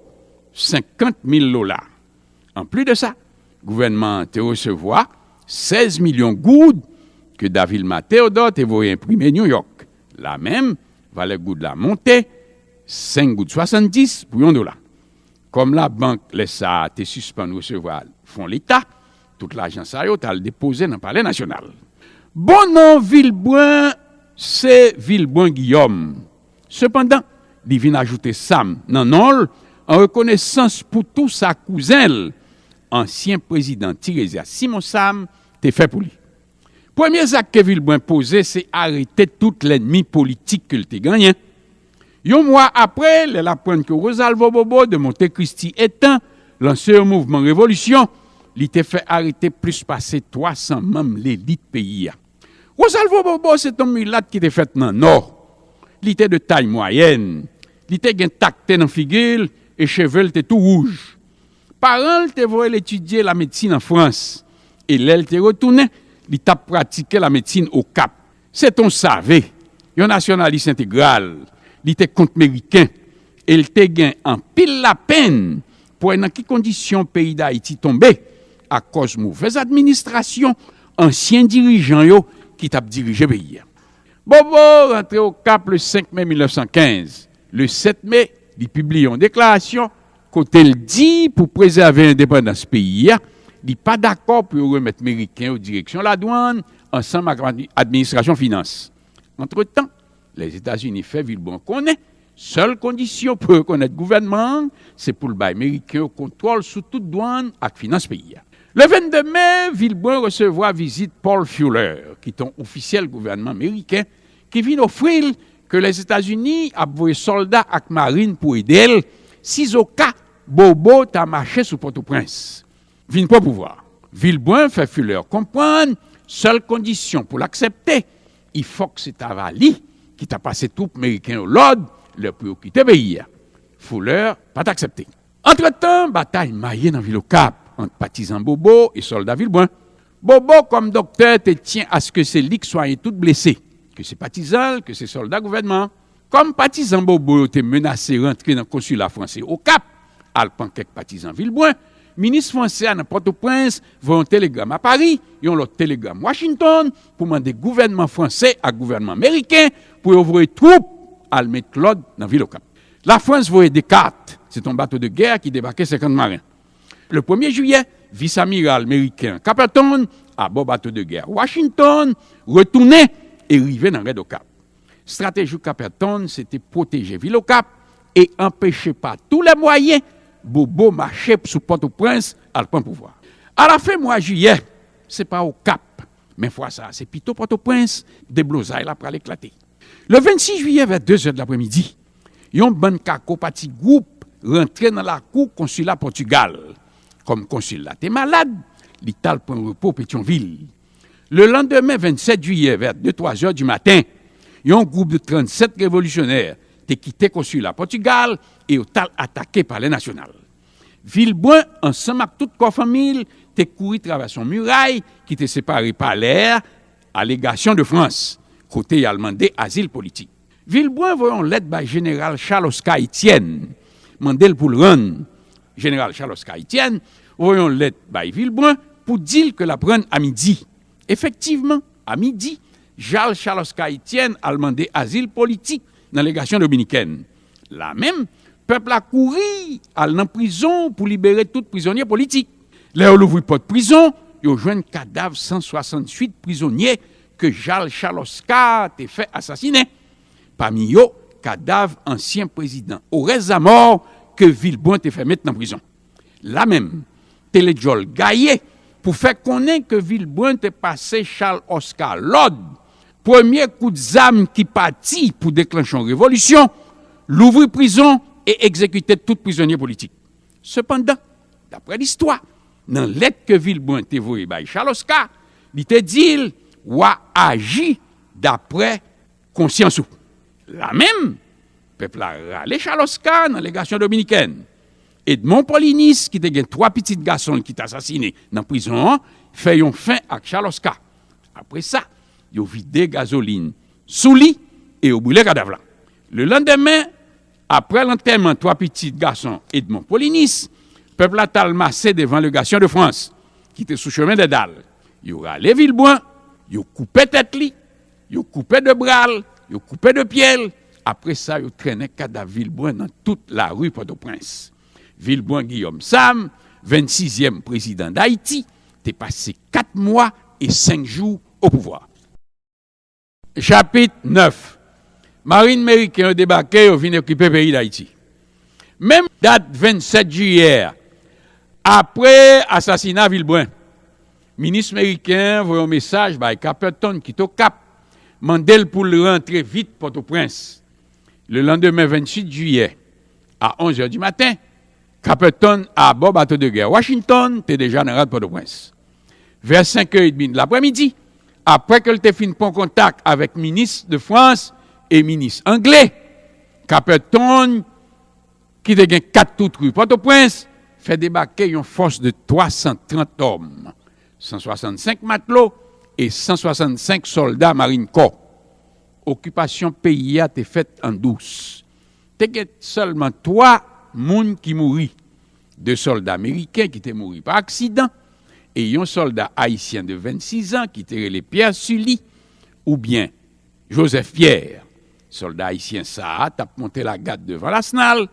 senkant mil dola. Anplis de sa, gouvènman an te resevwa sèz milyon goud ke Davilma Teyodò te voye enprime New York. Lamenm, valè goud la monte senk goud swasanndis pou yon dola. Kòm labank lè sa a te sispann resevwa fon Leta, tout lajan sa yo t al depoze nan Palè Nasyonal. Bon non Vilbrun se Vilbrun Guillaume. Sepandan, li vin ajoute Sam nan non l an rekonesans pou tou sa kouzen l, ansyen prezidan Tirezya Simon Sam, te fè pou li. Premye zak ke Vilbrun poze se arete tout lènmi politik ke l te genyen. Yon mwa apre, lè l aprann ke Rosalvo Bobo de Monte Cristi Etan lanse yon mouvman revolisyon, li te fè arete plis pase twa san manm lelit peyi a. Rosalvo Bobo se t yon milat ki te fèt nan Nò. Li te de tay mwayèn. Li te gen takte nan figi l e cheve l te tou wouj. Paran l te voye l etidye lamedsin an Frans, e lè l te retounen, li t ap pratike lamedsin Okap. Se t yon save, yon nasyonalis entegral, li te kont meriken, e l te gen anpil lapenn pou wè nan ki kondisyon peyi Dayiti tonbe akòz movèz administrasyon ansyen dirijan yo ki t ap dirije peyi a. Bobo rantre Okap le senk me mil nèf san kenz. Le sèt me, li pibliye yon deklarasyon kote l di pou prezève endepandans peyi a, li pa dakò pou yo remèt meriken yo direksyon ladwann ansanm ak administrasyon finans. Antretan, Lèzetazini fè Vilbrun konnen sèl kondisyon pou rekonèt gouvènman an se pou l bay meriken yo kontwòl sou tout dwann ak finans peyi a. Le vennde me, Vilbrun resevwa vizit Paul Fuller, ki t yon ofisyèl gouvènman meriken, ki vin ofri l ke Lèzetazini ap voye sòlda ak marin pou ede l sizoka Bobo ta mache sou Pòtoprens. Vin pran pouvwa. Vilbrun fè Fuller konprann sèl kondisyon pou l aksepte, i fòk se t ava li ki ta pase twoup meriken yo lòd lè pou yo kite peyi a. Fuller pa t aksepte. Antretan, batay maye nan vil Okap ant patizan Bobo e sòlda Vilbrun. Bobo, kòm doktè, te tyen aske se li k swayen tout blese, ke se patizan l, ke se sòlda gouvènman an. Kòm patizan Bobo yo te menase rantre nan konsila franse Okap, al pran kèk patizan Vilbrun, minis franse a nan Pòtoprens voye yon telegram a Pari, yon lòt telegram Washington, pou mande gouvènman franse ak gouvènman meriken pou yo voye twoup al met lòd nan vil Okap. Lafrans voye Descartes, se te yon bato de gè ki debake senkant maren. Le premye jiyè, vis amiral meriken Caperton, abò bato de gè Washington, retounen e rive nan rèd Okap. Estrateji Caperton se te pwoteje vil Okap e anpeche pa tou lè mwayen Bobo mache sou Pòtoprens al pran pouvwa. Alafen mwa jiyè, se pa Okap, men fwa sa a se pito Pòtoprens deblozay la pral eklate. Le vennsis jiyè, vè de zè de lapremidi, yon bann kako pati gwoup rantre nan lakou konsila Pòtigal. Kòm konsil la te malad, li t al pran repo Petyonvil. Le landemen, vennsèt jiyè, vè de twa zè di maten, yon gwoup de trannsèt revolisyonè te kite konsila Pòtigal e yo t al atake Palè Nasyonal. Vilbrun, ansanm ak tout kò fanmi l, te kouri travèse yon miray ki te separe palè a a Legasyon de Frans, kote y al mande azil politik. Vilbrun voye yon lèt bay jeneral Charles Oscar Etienne, mande l pou l rann. Jeneral Charles Oscar Etienne voye yon lèt bay Vilbrun pou di l ke l ap rann a midi. Efektivman, a midi, Charles Oscar Etienne al mande azil politik nan legasyon dominikèn. La menm, pèp la kouri al nan prizon pou libere tout prizonye politik. Lè yo louvri pòt prizon, yo jwenn kadav san swasantuit prizonye ke Charles Oscar te fè asasinen. Pami yo, kadav ansyen prezidan Orès Zamò ke Vilbrun te fè met nan prizon. La menm, te lè djòl gaye pou fè konnen ke Vilbrun te pase Charles Oscar lòd, premye kout zam ki pati pou deklanche yon revolisyon, louvri prizon e egzekite tout prizonye politik. Sepandan, daprè listwa, nan lèt ke Vilbrun te voye bay Charles Oscar, li te di l, w a aji daprè konsyans ou. La menm, pèp la rale Charles Oscar nan legasyon dominikèn. Edmond Polynice, ki te gen twa pitit gason l ki t asasinen nan prizon an, fè yon fen ak Charles Oscar. Apre sa, yo vide gazolin sou li e yo brile kadav la. Le landemen, apre lantèman twa pitit gason Edmond Polynice, pèp la t al mase devan legasyon de Frans, ki te sou chemen dè dal. Yo rale Vilbrun, yo koupe tèt li, yo koupe de bra l, yo koupe de pye l. Apre sa, yo trennen kadav Vilbrun nan tout lari Pòtoprens. Vilbrun Guillaume Sam, vennsizyèm prezidan Dayiti, te pase kat mwa e senk jou o pouvwa. Chapit nèf. Marin meriken yo debake, yo vin okipe peyi Dayiti. Menm dat vennsèt jiyè a, apre asasina Vilbrun, minis meriken an voye yon mesaj bay Caperton ki t Okap, mande l pou l rantre vit Pòtoprens. Le landemen, venntuit jiyè, a onz è di maten, Caperton, abò bato de gè Washington, te deja nan rad Pòtoprens. Vè senk è edmi de laprèmidi, apre ke l te fin pran kontak avèk minis de Frans e minis angle, Caperton, ki te gen kat tout ri Pòtoprens, fè debake yon fòs de twa san trant òm, san swasannsenk matlo e san swasannsenk sòlda marin kò. Okipasyon peyi a te fèt an dous. Te gen sèlman twa moun ki mouri. De sòlda meriken ki te mouri pa aksidan e yon sòlda ayisyen de vennsis an ki te rele Pierre Sully, oubyen Joseph Pierre. Sòlda ayisyen sa a t ap monte lagad devan Lasnal.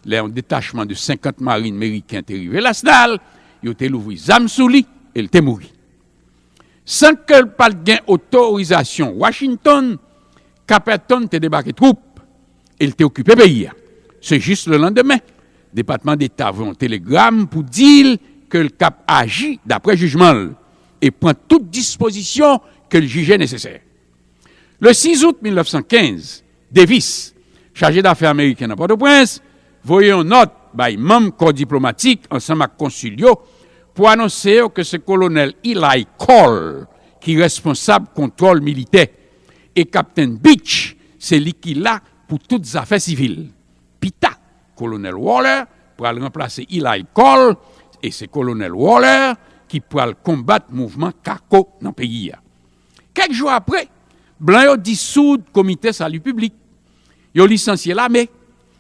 Lè yon detachman de senkant marin meriken te rive Lasnal, yo te louvri zam sou li e l te mouri. San ke l pa t gen otorizasyon Washington, Caperton te debake twoup e l te okipe peyi a. Se jis le landemen, Depatman Deta voye yon telegram pou di l ke l k ap aji daprè jijman l e pran tout dispozisyon ke l jije nesesè. Le sis out mil nèf san kenz, Davis, chaje dafè ameriken nan Pòtoprens, voye yon nòt bay manm kò diplomatik ansanm ak konsil yo pou anonse yo ke se kolonèl Ely Cole ki responsab kontwòl militè e kaptenn Beach Se li ki la pou tout zafè sivil. Pita, Kolonèl Waller pral ranplase Eli Cole e se Kolonèl Waller ki pral konbat mouvman kako nan peyi a. Kèk jou apre, blan yo disoud Komite Sali Piblik. Yo lisansye lame,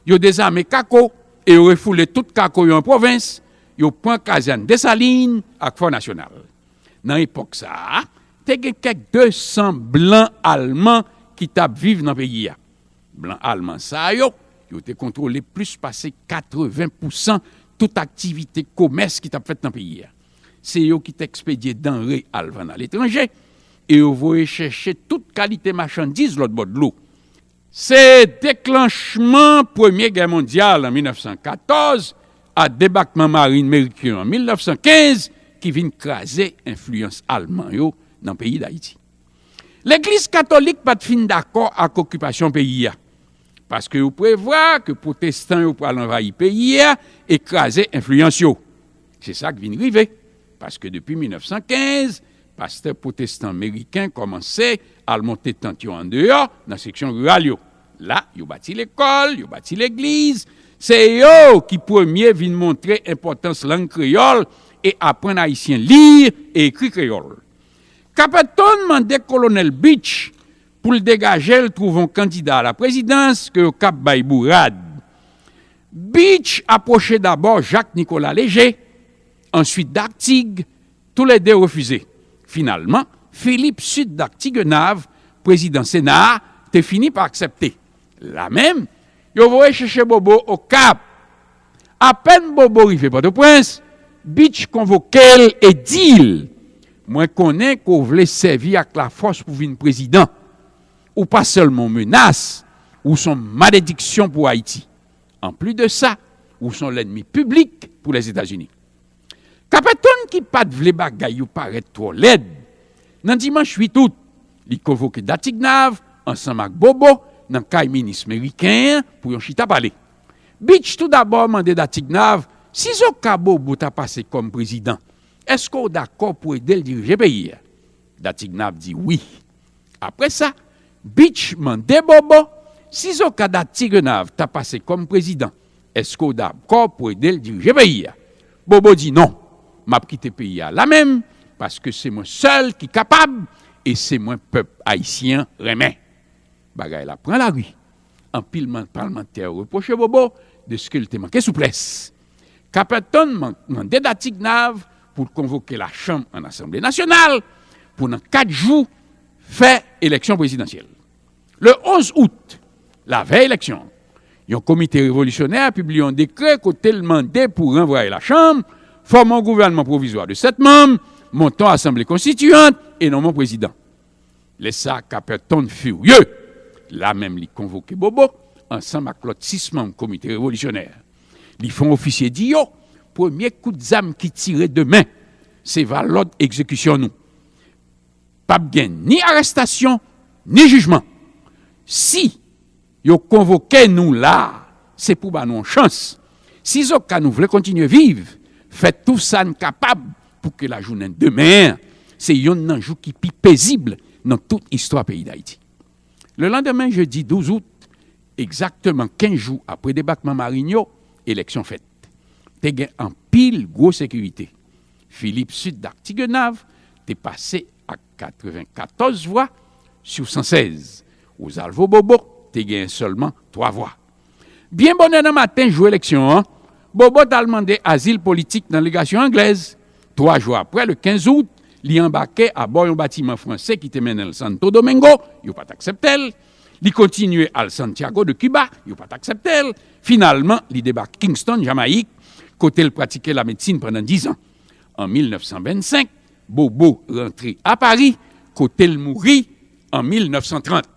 yo dezame kako e yo refoule tout kako yo an pwovens, yo pran kazèn Desalin ak Fò Nasyonal. Nan epòk sa a, te gen kèk de san blan alman ki t ap viv nan peyi a. Blan alman sa yo, yo te kontwole plis pase katreven pousan tout aktivite komès ki t ap fèt nan peyi a. Se yo ki t ekspedye danre al vann aletranje e yo voye chèche tout kalite machandiz lòt bò dlo. Se deklanchman Premye Gè Mondyal an mil nèf san katòz a debakman marin meriken an mil nèf san kenz ki vin kraze enfliyans alman yo nan peyi Dayiti. Legliz katolik pa t fin dakò ak okipasyon peyi a, paske yo prevwa ke pwotestan yo pral anvayi peyi a e kraze enfliyans yo. Se sa k vin rive, paske depi mil nèf san kenz, pastè pwotestan meriken kòmanse al monte tant yo andeyò nan seksyon riral yo. La, yo bati lekòl, yo bati legliz. Se yo ki premye vin montre enpòtans lang kreyòl e aprann Ayisyen li e ekri kreyòl. Capperton mande Kolonèl Beach pou l degaje l twouve yon kandida a la prezidans ke yo k ap bay bourad. Beach apwoche dabò Jacques Nicolas Léger, answit Dartigues, toulede refize. Finalman, Philippe Sud Dartiguenave, prezidan Sena a, te fini pa aksepte. La menm, yo voye chèche Bobo Okap. Apèn Bobo rive Pòtoprens, Beach konvoke l e di l, mwen konnen ke w vle sèvi ak lafòs pou vin prezidan. Ou pa sèlman yon menas, ou s on malediksyon pou Ayiti. Anplis de sa, ou s on lènmi piblik pou Lèzetazini. Capperton ki pa t vle bagay yo parèt twò lèd, nan dimanch uit out, li konvoke Dartiguenave ansanm ak Bobo nan kay minis meriken an pou yon chita pale. Beach toudabò mande Dartiguenave, sizoka Bobo ta pase kòm prezidan, èske w dakò pou ede l dirije peyi a? Dartiguenave di wi. Apre sa, Beach mande Bobo, sizoka Dartiguenave ta pase kòm prezidan, èske w dakò pou ede l dirije peyi a? Bobo di non, m ap kite peyi a la menm, paske se mwen sèl ki kapab e se mwen pèp ayisyen an renmen. Bagay la pran lari. Anpil man- palmantè repwoche Bobo dèske l te manke souplès. Capperton man- mande Dartiguenave pou l konvoke lachanm an Asanble Nasyonal pou nan kat jou fè eleksyon prezidansyèl. Le onz out, lavèy eleksyon an, yon komite revolisyonè pibliye yon dekrè kote l mande pou ranvwaye lachanm, fòme yon gouvènman pwovizwa de sèt manm, monte yon asanble konstitiyant e nonmen yon prezidan. Lè sa a, Capperton firye. La menm li konvoke Bobo ansanm ak lòt sis manm komite revolisyonè a. Li fè yon ofisye di yo, premye kout zam ki tire demen, se va lòd egzekisyon nou. P ap gen ni arèstasyon, ni jijman. Si yo konvoke nou la a, se pou ba nou yon chans. Sizoka nou vle kontinye viv, fè tou sa n kapab pou ke lajounen demen an se yonn nan jou ki pi pezib nan tout istwa peyi Dayiti. Lelandemen, jedi douz out, egzakteman kenz jou apre debakman marin yo, eleksyon fèt. Te gen anpil gwo sekirite. Philippe Sud Dartiguenave te pase ak katrevenkatòz vwa sou san sèz. Rosalvo Bobo te genyen sèlman twa vwa. Byen bonè nan maten jou eleksyon an, Bobo t al mande azil politik nan legasyon anglèz. Twa jou apre, le kenz out, li anbake abò yon batiman franse ki te mennen l Santo Domingo, yo pa t aksepte l. Li kontinye al Santiago de Cuba, yo pa t aksepte l. Finalman, li debake Kingston, Jamayik, kote l pratike lamedsin pandan diz an. An mil nèf san vennsenk, Bobo rantre a Pari, kote l mouri an mil nèf san trant.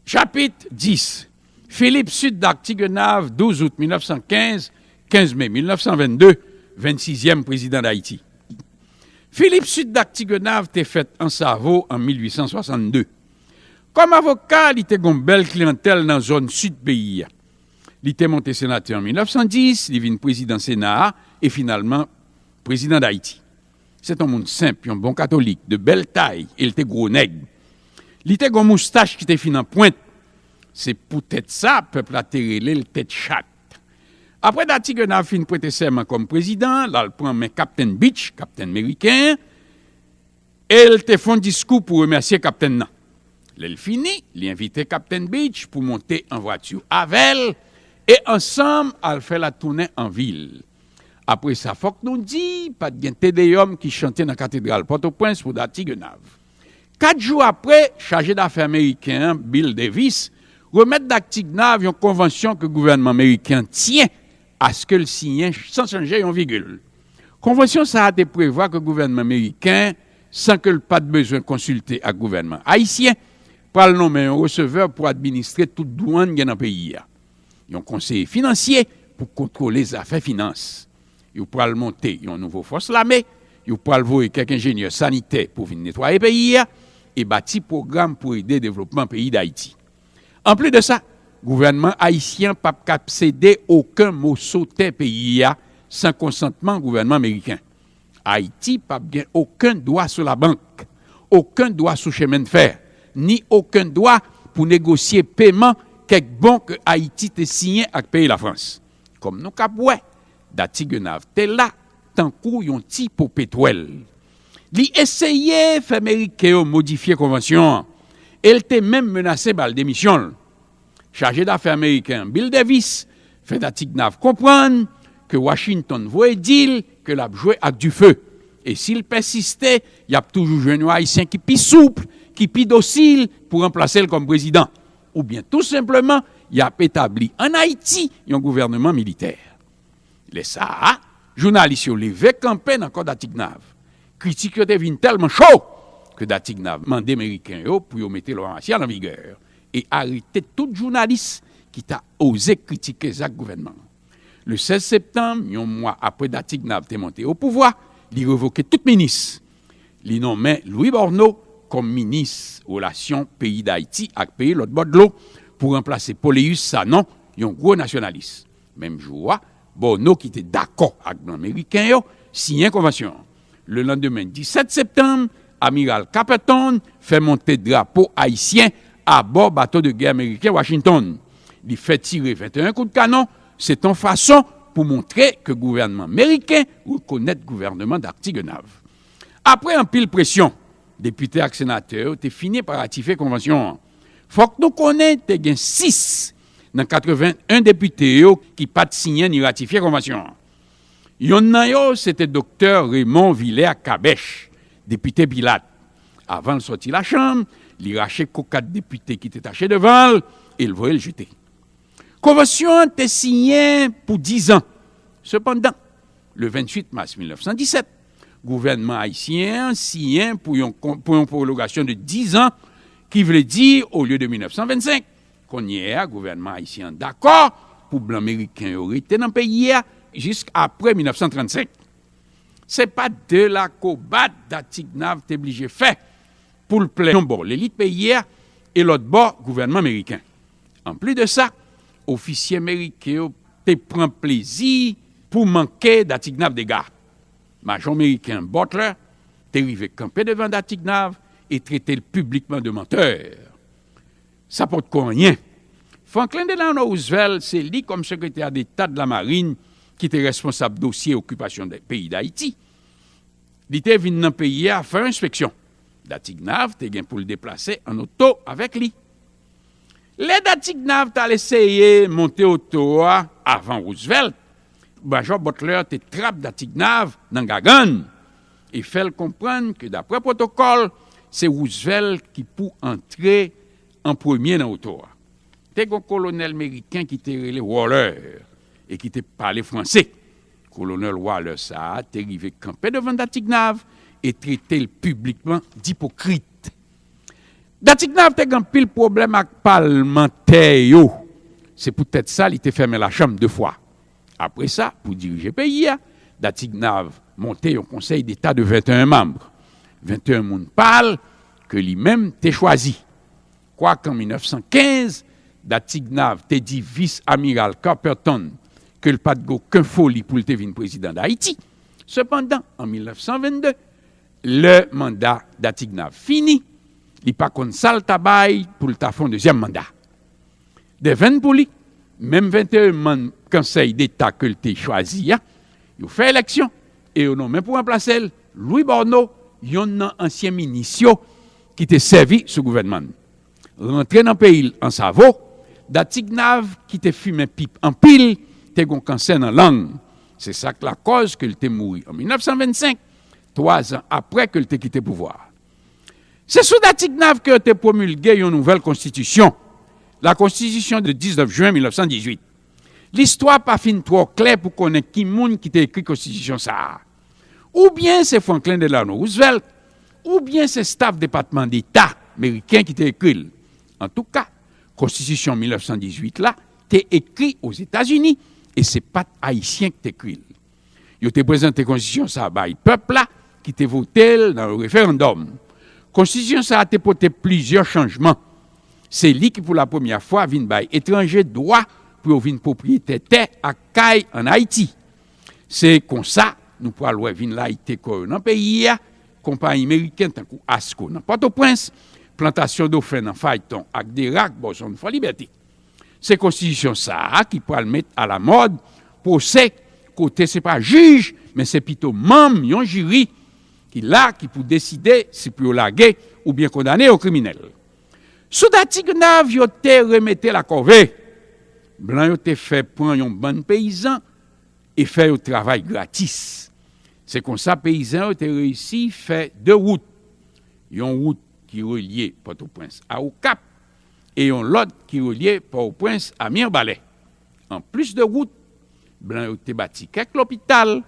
Chapit dis. Philippe Sud Dartiguenave, douz out mil nèf san kenz, kenz me mil nèf san vennde, vennsizyèm prezidan Dayiti. Philippe Sud Dartiguenave te fèt Ansavo an mil uit san swasann de. Kòm avoka, li te gen yon bèl kliyantèl nan zòn sid peyi a. Li te monte senatè an mil nèf san dis, li vin prezidan Sena a e finalman prezidan Dayiti. Se t on moun senp, yon bon katolik, de bèl tay, e l te gwo nèg. Li te gen yon moustach ki te fin an pwent. Se poutèt sa, pèp la te rele l Tèt Chat. Apre Datigenav fin prete sèman kòm prezidan, l al pran men Kaptenn Beach, kaptenn meriken, e l te fè yon diskou pou remèsye kaptenn nan. Lè l fini, li envite Kaptenn Beach pou monte an vwati avè l e ansanm al fè latounen an vil. Apre sa, fòk nou di, pa t gen tedeyòm ki chante nan katedral Pòtoprens pou Datigenav. Kat jou apre, chaje dafè meriken an, Bill Davis, remèt Datigenav yon konvansyon ke gouvènman meriken an tyen aske l siyen san chanje yon vigil. Konvansyon sa a te prevwa ke gouvènman meriken, san ke l pa t bezwen konsilte ak gouvènman ayisyen, pral nonmen yon resevè pou administre tout dwàn gen nan peyi a. Yon konseye finansye pou kontwole zafè finans. Yo pral monte yon nouvo fòs lame, yo pral voye kèk enjenyè sanitè pou vin netwaye peyi a e bati pwogram pou ede devlopman peyi Dayiti. Anplis de sa, gouvènman ayisyen p ap kab sede okenn moso tè peyi a san konsantman gouvènman meriken. Ayiti p ap gen okenn dwa sou labank, okenn dwa sou chemendfè, ni okenn dwa pou negosye peman kèk bon ke Ayiti te siyen ak peyi Lafrans. Kòm nou kab wè, Datigenav te la tankou yon ti popetwèl. Li eseye fè meriken yo modifye konvansyon an, e l te menm menase ba l demisyon l. Chaje dafè ameriken an, Bill Davis, fè Datigenav konprann ke Washington voye di l ke l ap jwe ak dife. E si l pèsiste, y ap toujou jwenn yon Ayisyen ki pi soup, ki pi dosil pou ranplase l kòm prezidan. Oubyen tou senpleman, y ap etabli ann Ayiti yon gouvèneman militè. Lè sa a, jounalis yo leve kanpe nan kò Datigenav. Kritik yo te vin tèlman cho ke Datigenav mande meriken yo pou yo mete lwa masyal an vigè e arete tout jounalis ki ta oze kritike zak gouvènman an. Le sèz septanm, yon mwa apre Datigenav te monte o pouvwa, li revoke tout minis. Li nonmen Louis Borno kòm minis relasyon peyi Dayiti ak peyi lòt bò dlo pou ranplase Poléus Sanon, yon gwo nasyonalis. Menm jou a, Borno ki te dakò ak blan meriken yo, siyen konvansyon an. Le landemen, disèt septanm, Amiral Caperton fè monte drapo ayisyen abò bato de gè meriken Washington. Li fè tire venteyen kout kanon, se t on fason pou montre ke gouvènman meriken rekonèt gouvèneman Datigenav. Apre anpil presyon, depite ak senatè yo te fini pa ratifye konvansyon an. Fòk nou konnen te gen sis nan katrevenn en depite yo ki pa t siyen ni ratifye konvansyon an. Yonn nan yo, se te Doktè Raymond Villers Kabèch, depite Pilat. Avan l sòti lachanm, li rache kokat depite ki te tache devan l e l voye l jete. Konvansyon an te siyen pou diz an. Sepandan, le venntuit mas mil nèf san disèt, gouvènman ayisyen an siyen pou yon kon-, pou yon pwologasyon de diz an, ki vle di, olye de mil nèf san vennsenk, kounye a, gouvènman ayisyen an dakò pou blan meriken yo rete nan peyi a jiskapre mil nèf san trannsenk. Se pa de lakobat Datigenav te blije fè pou l plè yon bò lelit peyi a e lòt bò gouvènman meriken. Anplis de sa, ofisye meriken yo te pran plezi pou manke Datigenav dega. Majò meriken Butler te rive kanpe devan Datigenav e trete l piblikman de mantè. Sa potko anyen. Franklin Delano Roosevelt, se li kòm sekretè deta de la marin ki te responsab dosye okipasyon de peyi Dayiti. Li te vin nan peyi a fè yon enspeksyon. Datigenav te gen pou l deplase an oto avèk li. Lè Datigenav t al eseye monte oto a avan Roosevelt, Majò Butler te trap Datigenav nan gagann e fè l konprann ke, daprè pwotokòl, se Roosevelt ki pou antre an premye nan oto a. Te gen yon kolonèl meriken ki te rele Waller e ki te pale franse. Kolonèl Waller sa a te rive kanpe devan Datigenav e trete l piblikman d ipokrit. Datigenav te gen anpil pwoblèm ak palmantè yo. Se poutèt sa li te fèmen lachanm de fwa. Apre sa, pou dirije peyi a, Datigenav monte yon konsèy deta de venteyen manm, venteyen moun pa l ke li menm te chwazi. Kwak an mil nèf san kenz, Datigenav te di vis amiral Caperton ke l pa t gen okenn foli pou l te vin prezidan Dayiti. Sepandan, an mil nèf san vennde, lè manda Datigenav fini, Li pa konn sa l ta bay pou l ta fè yon dezyèm manda. Devèn pou li, menm venteyen manm Konsèy Deta ke l te chwazi a, yo fè eleksyon e yo nonmen pou ranplase l Louis Borno, yonn nan ansyen minis yo ki te sèvi sou gouvènman l. Rantre nan peyi l an savo, Datignav, ki te fimen pip anpil, te gen kansè nan lang. Se sa k lakòz ke l te mouri an mil nèf san vennsenk, twa zan apre ke l te kite pouvwa a. Se sou Datignav ke yo te pwomilge yon nouvèl konstitisyon, la Constitution de diznèf jen mil nèf san dizuit. Listwa pa fin twò klè pou konnen ki moun ki te ekri konstitisyon sa a. Oubyen se Franklin Delano Roosevelt, oubyen se staf Depatman Deta meriken ki te ekri l. Antouka, konstitisyon mil nèf san dizuit la te ekri Ozetazini e se pa t Ayisyen ki te ekri l. Yo te prezante konstitisyon sa a bay pèp la ki te vote l nan yon referandòm. Konstitisyon sa a te pote plizyè chanjman. Se li ki pou lapremyè fwa vin bay etranje dwa pou yo vin pwopriyetè tè ak kay ann Ayiti. Se konsa nou pral wè vin layite kò yo nan peyi a, konpayi meriken tankou Asco nan Pòtoprens, plantasyon dofen nan Fayton ak Derak bò zòn Fò Libète. Se konstitisyon sa a ki pral met alamòd pwosè kote se pa jij, men se pito manm yon jiri ki la, ki pou deside si pou yo lage oubyen kondane yon kriminèl. Sou Datignav, yo te remete lakòve. Blan yo te fè pran yon bann peyizan e fè yo travay gratis. Se konsa peyizan yo te reyisi fè de wout. Yon wout ki relye Pòtoprens a Okap e yon lòt ki relye Pòtoprens a Mibalè. Anplis de wout, blan yo te bati kèk lopital,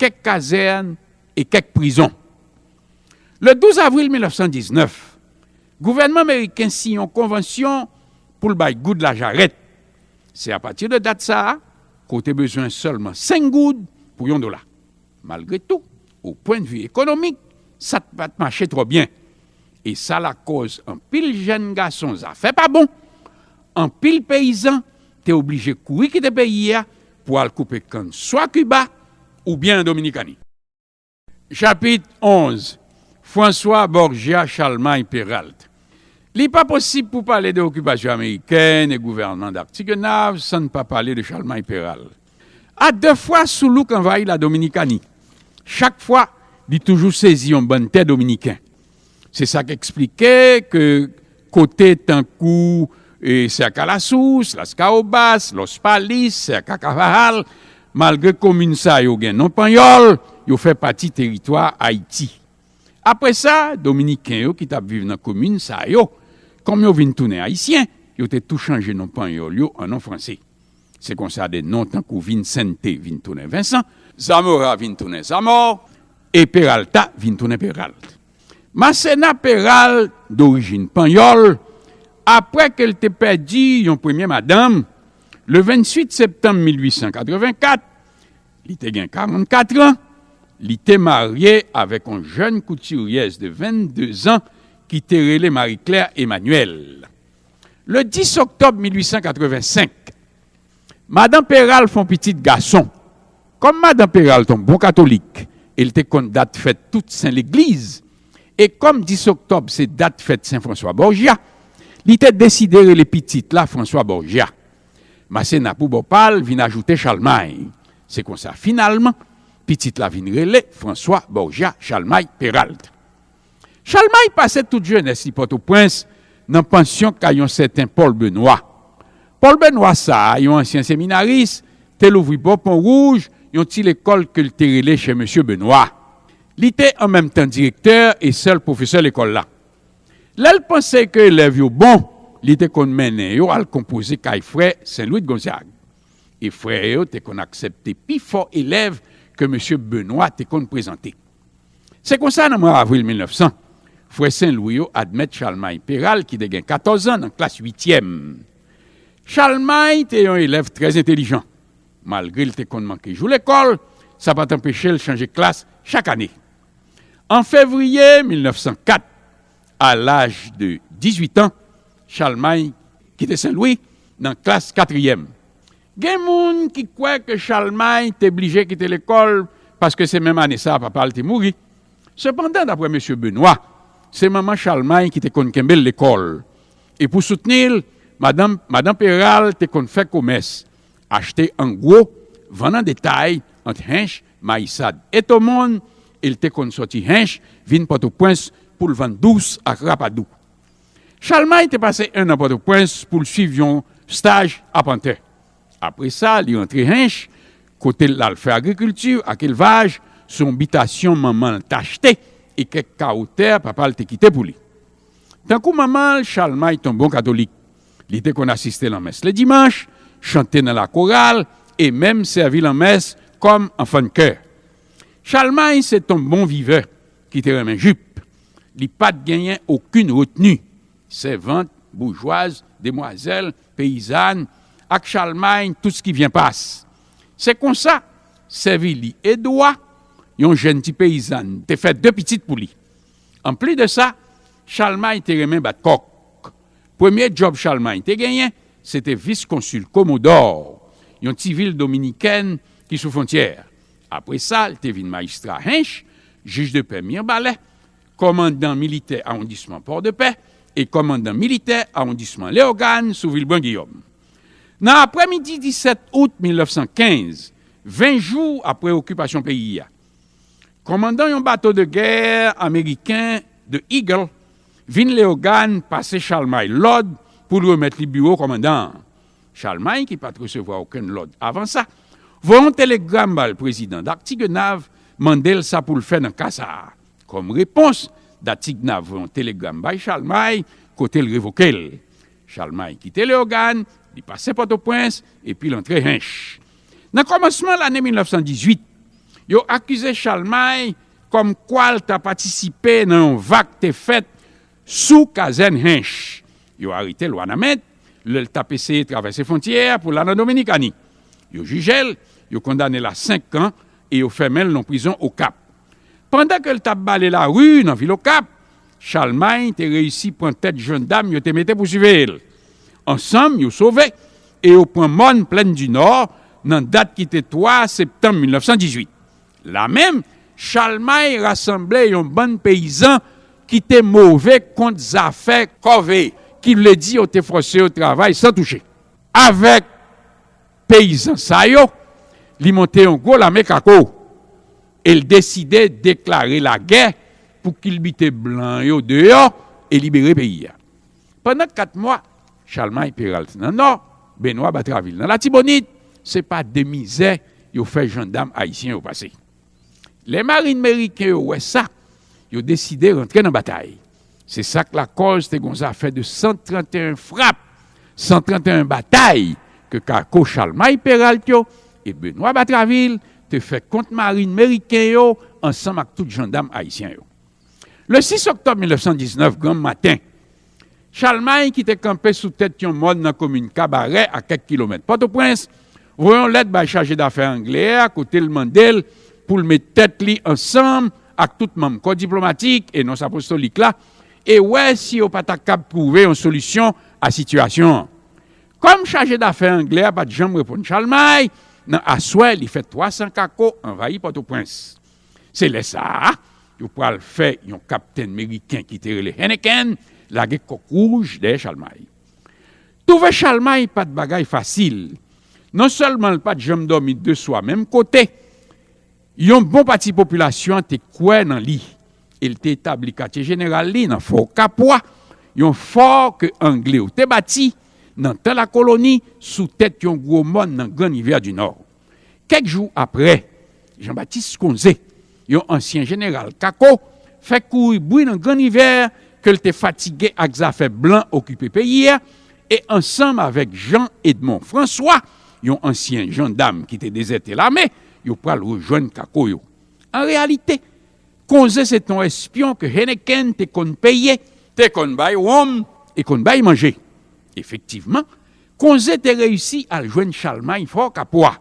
kèk kazèn e kèk prizon. Le douz avril mil nèf san diznèf, gouvènman meriken siyen yon konvansyon pou l bay goud lajarèt. Se apati de dat sa a ke w te bezwen sèlman senk goud pou yon dola. Malgre tou, o pwennvi ekonomik, sa t pa t mache twò byen. E sa lakòz anpil jèn gason zafè pa bon, anpil peyizan te oblije kouri kite peyi a pou al koupe kann swa Kiba oubyen an Dominikani. Chapit onz, François Borgia Chalmay Péralte. Li pa posib pou pale de okipasyon amerikèn e gouvènman Datignav san n pa pale de Chalmay Péralte. A de fwa, Soulouk anvayi Ladominikani. Chak fwa, li toujou sezi yon bann tè dominiken. Se sa k eksplike ke kote tankou e Sèka Lasous, Laskawobas, Lòs Palis, Sèka Kavahal, malgre komin sa yo gen non panyòl, yo fè pati teritwa Ayiti. Apre sa, Dominiken yo ki t ap viv nan komin sa yo, kòm yo vin tounen Ayisyen, yo te tou chanje non panyòl yo an non franse. Se konsa de non tankou Vinsente vin tounen Vensan, Zamora vin tounen Zamò, e Peralta vin tounen Peralt. Masena Peralt, dorijin panyòl, apre ke l te pèdi yon premye madanm, le venntuit septanm mil uit san katrevenkat, li te gen karannkat an, li te marye avèk yon jèn koutiryèz de vennde zan ki te rele Marie Claire Emmanuel. Le dis oktòb mil uit san katrevensenk, madan Peralt fè yon pitit gason. Kòm madan Peralt yon bon katolik, e l te konn dat fèt tout sen legliz, e kòm dis oktòb se dat fèt Sen Franswa Bòjya, li te deside rele pitit la Franswa Bòjya. Masena pou bò pa l vin ajoute Chalmay. Se konsa, finalman, pitit la vin rele Franswa Bòjya Chalmay Peralt. Chalmay pase tout jenès li Pòtoprens nan pansyon kay yon sèten Pòl Benwa. Pòl Benwa sa a, yon ansyen seminaris, te louvri bò Pon Wouj yon ti lekòl ke l te rele Chez Monsieur Benoît. Li te an menm tan direktè e sèl pwofesè lekòl la. Lè l panse ke elèv yo bon, li te konn mennen yo al konpoze kay frè Sen Lwi Gonzag. E frè yo te konn aksepte pifò elèv ke Mesye Benwa te konn prezante. Se konsa, nan mwa avril mil nèf san, frè Sen Lwi yo admèt Chalmay Peral, ki te gen katòz an, nan klas uityèm. Chalmay te yon elèv trè entèlijan. Malgre l te konn manke jou lekòl, sa pa t anpeche l chanje klas chak ane. An fevriye mil nèf san kat, a laj de dizuit an, Chalmay kite Sen Lwi nan klas katriyèm. Gen moun ki kwè ke Chalmay te blije kite lekòl paske se menm ane sa a papa l te mouri. Sepandan, daprè Mesye Benwa, Se manman Chalmay ki te konn kenbe l lekòl. E pou soutni l, madanm, madanm Peral te konn fè komès, achte an gwo, vann an detay ant Hench, Mayisad e Tomòn, e l te konn sòti Hench vin Pòtoprens pou l vann dous ak rapadou. Chalmay te pase enn an Pòtoprens pou l suiv yon staj apantè. Apre sa, li rantre Hench, kote l al fè agrikilti ak elvaj sou yon bitasyon manman l t achte e kèk kawo tè papa l te kite pou li. Tankou manman l, Chalmay te yon bon katolik. Li te konn asiste lanmès ledimanch, chante nan lakoral e menm sèvi lanmès kòm anfann'kè. Chalmay se te yon bon vivè ki te renmen jip. Li pa t genyen okenn retni. Sèvant, boujwaz, demwazèl, peyizàn, ak Chalmay, tout ce qui vient passe. Se konsa, sèvi li e dwa, yon jèn ti peyizàn te fè de pitit pou li. Anplis de sa, Chalmay te renmen bat kòk. Premye djòb Chalmay te genyen, se te vis konsil Komodò, yon ti vil dominikèn ki sou fwontyè. Apre sa, l te vin majistra Hench, jij de pè Mibalè, kòmandan militè awondisman Pòdepè e kòmandan militè awondisman Leyogàn sou Vilbwen Giyòm. Nan aprèmidi disèt out mil nèf san kenz, ven jou apre okipasyon peyi a, kòmandan yon bato de gè ameriken, The Eagle, vin Leyogàn pase Chalmay lòd pou l remèt li biwo kòmandan an. Chalmay, ki pa t resevwa okenn lòd avan sa, voye yon telegram ba l prezidan Datigenav, mande l sa pou l fè nan ka sa a. Kòm repons, Datigenav voye yon telegram bay Chalmay kote l revoke l. Chalmay kite Leyogàn, li pase Pòtoprens epi l antre Hench. Nan kòmansman lane mil nèf san dizuit, yo akize Chalmay kòmkwa l ta patisipe nan yon vak te fèt sou kazèn Hench. Yo arete l Wanament lè l t ap eseye travèse fwontyè a pou l al nan Dominikani. Yo jije l, yo kondane l a senk an e yo fèmen l nan prizon Okap. Pandan ke l t ap bale lari nan vil Okap, Chalmay te reyisi pran tèt jandam yo te mete pou siveye l. Ansanm, yo sove e yo pran mòn Plèn di Nò nan dat ki te twa septanm mil nèf san dizuit. La menm, Chalmay rasanble yon bann peyizan ki te move kont zafè kòve, ki vle di yo te fòse yo travay san touche. Avèk peyizan sa yo, li monte yon gwo lame kako e l deside deklare lagè pou kilbite blan yo deyò e libere peyi a. Pandan kat mwa, Chalmay Peralt nan Nò, Benwa Batravil nan Latibonit, se pa de mizè yo fè jandam ayisyen yo pase. Lè marin meriken yo wè sa, yo deside rantre nan batay. Se sa k lakòz te gon zafè de san trannteyen frap, san trannteyen batay ke kako Chalmay Peralt yo e Benwa Batravil te fè kont marin meriken yo ansanm ak tout jandam ayisyen yo. Le sis oktòb mil nèf san diznèf, granm maten, Chalmay, ki te kanpe sou tèt yon mòn nan komin Kabarè, a kèk kilomèt Pòtoprens, voye yon lèt bay chaje dafè anglè a, kote l mande l pou l met tèt li ansanm ak tout manm kò diplomatik e nons apostolik la, e wè si yo pa ta kab twouve yon solisyon a sitiyasyon an. Kòm chaje dafè anglè a pa t janm reponn Chalmay, nan aswè, li fè twa san kako anvayi Pòtoprens. Se lè sa a, yo pral fè yon kaptenn meriken ki te rele Henneken lage kòk wouj dèyè Chalmay. Twouve Chalmay pa t bagay fasil. Non sèlman l pa t janm dòmi de swa menm kote, yon bon pati popilasyon an te kwè nan li, e l te etabli katye jeneral li nan Fò Kapwa, yon fò ke angle yo te bati nan tan lakoloni sou tèt yon gwo mòn nan Grann Rivyè di Nò. Kèk jou apre, Janbatis Konze, yon ansyen jeneral kako, fè kouri bri nan Grann Rivyè ke l te fatige ak zafè blan okipe peyi a, e ansanm avèk Jean Edmond François, yon ansyen jandam ki te dezète lame, yo pral rejwenn kako yo. An reyalite, Konze se te yon espyon ke Henneken te konn peye, te konn bay wonm e konn bay manje. Efektivman, Konze te reyisi al jwenn Chalmay Fò Kapwa.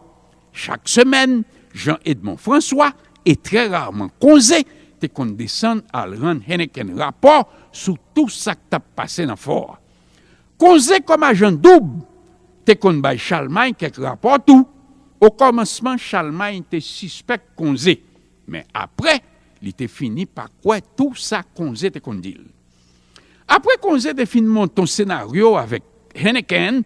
Chak semèn, Jean Edmond François e trè raman Konze te konn desann al rann Henneken rapò sou tou sa k t ap pase nan fò a. Konze kòm ajan doub te konn bay Chalmay kèk rapò tou. Okòmansman, Chalmay te sispèk Konze, men apre, Li te fini pa kwè tou sa Konze te konn di l. Apre Konze te fin monte yon senaryo avèk Heineken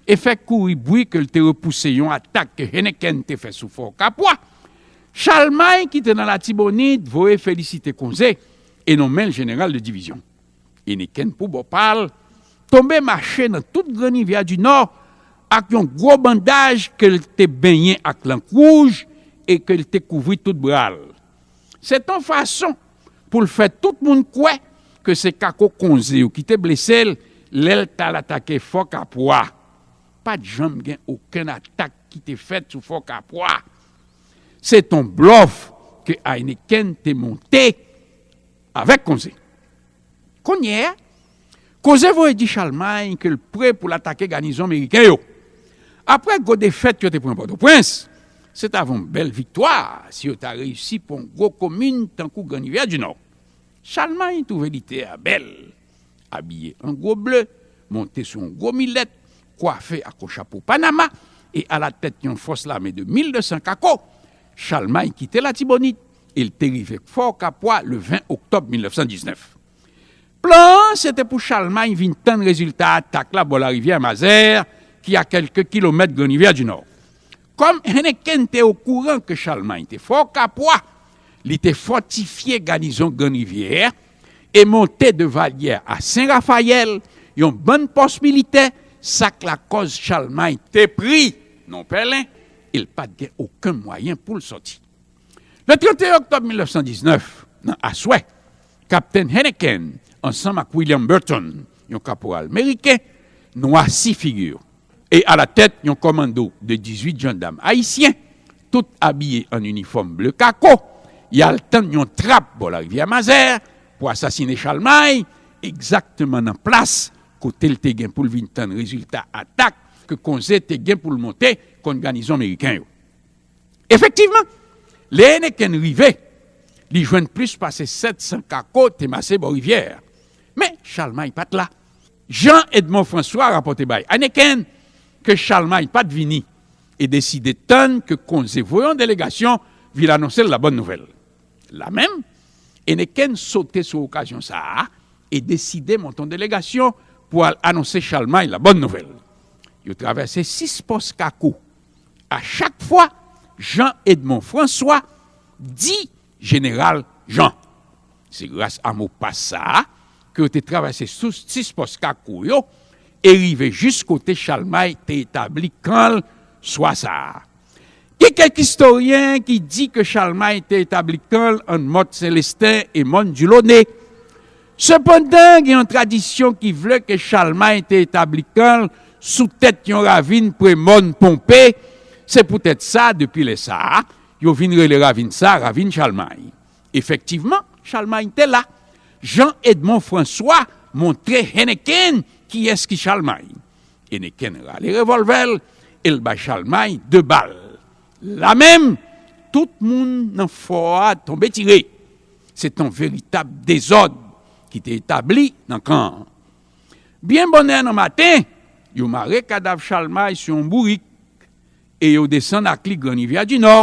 e fè kouri bri ke l te repouse yon atak ke Heineken te fè sou Fò Kapwa, Chalmay, ki te nan Latibonit, voye felisite Konze e nonmen l jeneral de divizyon. Heineken, pou bò pa l, tonbe mache nan tout Gran Rivyè di Nò ak yon gwo bandaj ke l te benyen ak lank wouj e ke l te kouvri tout bra l. Se t yon fason pou l fè tout moun kwè ke se kako Konze yo ki te blese l lè l t al atake Fò Kapwa. Pa t janm gen okenn atak ki te fèt sou Fò Kapwa. Se t yon blòf ke Heineken te monte avèk Konze. Kounye a, Konze voye di Chalmay ke l pre pou l atake ganizon meriken yo. Apre gwo defèt yo te pran Pòtoprens, se t ava yon bèl viktwa si yo ta reyisi pran yon gwo komin tankou Gran Rivyè di Nò. Chalmay twouve lide a bèl. Abiye an gwo ble, monte sou yon gwo milèt, kwafe ak yon chapo Panama, e alatèt yon fòs lame de mil de san kako, Chalmay kite Latibonit e l te rive Fò Kapwa le ven oktòb mil nèf san diznèf. Plan an se te pou Chalmay vin tann rezilta atak la bò larivyè Mazè, ki a kèlke kilomèt Gran Rivyè di Nò. Kòm Heineken te okouran ke Chalmay te Fò Kapwa, li te fòtifye ganizon Gran Rivyè e monte de Valyè a Sen Rafayèl yon bann pòs militè, sa k lakòz Chalmay te pri non pèlen e l pa t gen okenn mwayen pou l sòti. Le trannteyen oktòb mil nèf san diznèf, nan aswè, Kaptenn Heineken, ansanm ak William Burton, yon kaporal meriken, nwasi figi yo. E alatèt yon kòmando de dizuit jandam ayisyen, tout abiye an inifòm ble kako, y al tann yon trap bò larivyè Mazè pou asasinen Chalmay, egzakteman nan plas kote l te gen pou l vin tann rezilta atak ke Konze te gen pou l monte kont ganizon meriken yo. Efektivman, lè Heineken rive, li jwenn plis pase sèt san kako te mase bò rivyè a. Men, Chalmay pa t la. Jean Edmond François rapòte bay Heineken ke Chalmay pa t vini e deside tann ke Konze voye yon delegasyon vin anonse l labòn nouvèl. Lamenm, Heineken sote sou okazyon sa a e deside monte yon delegasyon pou al anonse Chalmay labòn nouvèl. Yo travèse sis pòs kako. A chak fwa, Jean Edmond François di Jeneral Jean. Se gras a mo pas sa a ke yo te travèse sou sis pòs kako yo e rive jis kote Chalmay te etabli kan l swa sa a. Gen kèk istoryen ki di ke Chalmay te etabli kan l ann Mòt Selesten e Mòn Dilone. Sepandan, gen yon tradisyon ki vle ke Chalmay te etabli kan l sou tèt yon ravin pre Mòn Ponpe. Se poutèt sa, depi lè sa a, yo vin rele ravin sa a Ravin Chalmay. Efektivman, Chalmay te la. Jean Edmond François montre Heineken kiyès ki Chalmay. Heineken rale revòlvè l e l bay Chalmay de bal. Lamenm, tout moun nan fò a tonbe tire. Se t yon veritab dezòd ki te etabli nan kan an. Byen bonnè nan maten, yo mare kadav Chalmay sou yon bourik e yo desann ak li Gran Rivyè di Nò.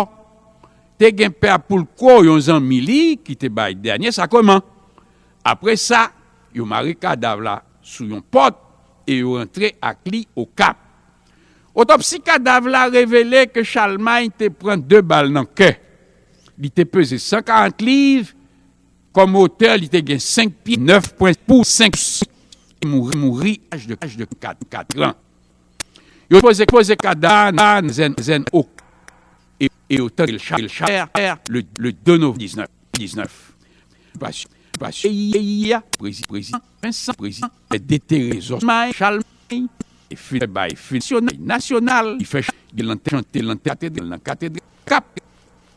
Te gen pè Poulkwo, yon zanmi li, ki te bay dènye sakreman. Apre sa, yo mare kadav la sou yon pòt e yo rantre ak li Okap. Otopsi kadav la revele ke Chalmay te pran de bal nan kè. Li te peze san karant liv, kòm wotè li te gen senk pye nèf pwen pou senk, e mouri, mouri aj de, aj de kat, kat an. Yo poze, poze kadav nan zèn, zèn Okap e, e yo tande l cha, l cha, le, le de novanm diznèf, diznèf. Pas, pas, peyi a, prezi, prezidan, Vincent, prezidan, detere zòsmay, Chalmay, e fin bay fin nasyonal, nasyonal, li fè ch-, li lante, chante, lante, katedral, nan katedral, Kap,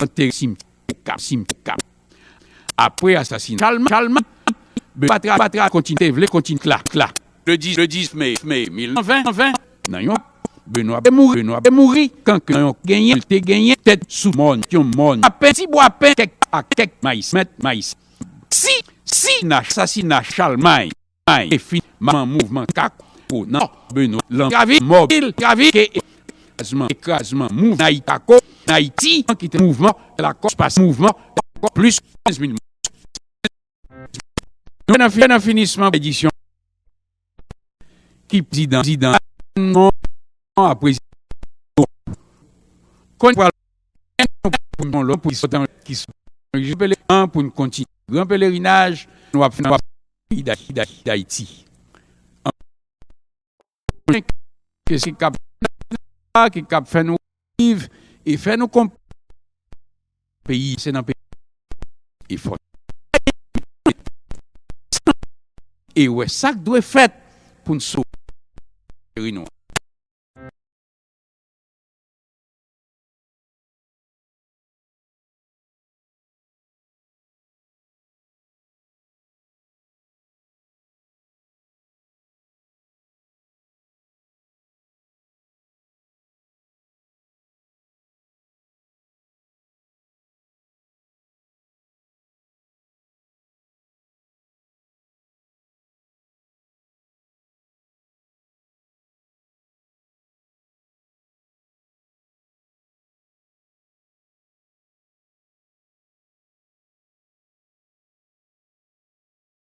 antere simtyè, Kap, simtyè, Kap. Apre asasina Chalmay, Chalmay, Benoît Patra, Patra kontinye, te vle kontinye kla, kla. Le dis, le dis me, me mil ven, ven, nan yon, Benoît te mouri, Benoît te mouri, kan ke nan yon genyen, te genyen, tèt sou mòn, yon mòn, apen, ti bwa pen, kèk, a kèk mayis, mèt mayis. Si, si, nan asasina Chalmay, Chalmay, e fin, man mouvman kako, nan, Benoît, lan, travi, mòbil, travi, ke, ekrazman, ekrazman, mouvman, Ayiti, kako, Ayiti, ki te mouvman, lakòz, pas, mouvman, plis, kenz mil Nan fi- nan finisman edisyon ki prezidan prezidan a prezidan konnen pral nou pou yon lòt pou ki sot an ki sot an pele an pou n kontinye gran pelerinaj nou ap fè nan peyi Dayiti. Ke se k ap ki k ap fè nou viv e fè nou konp peyi se nan peyi e fò e wè sa k dwe fèt pou n sove peyi nou.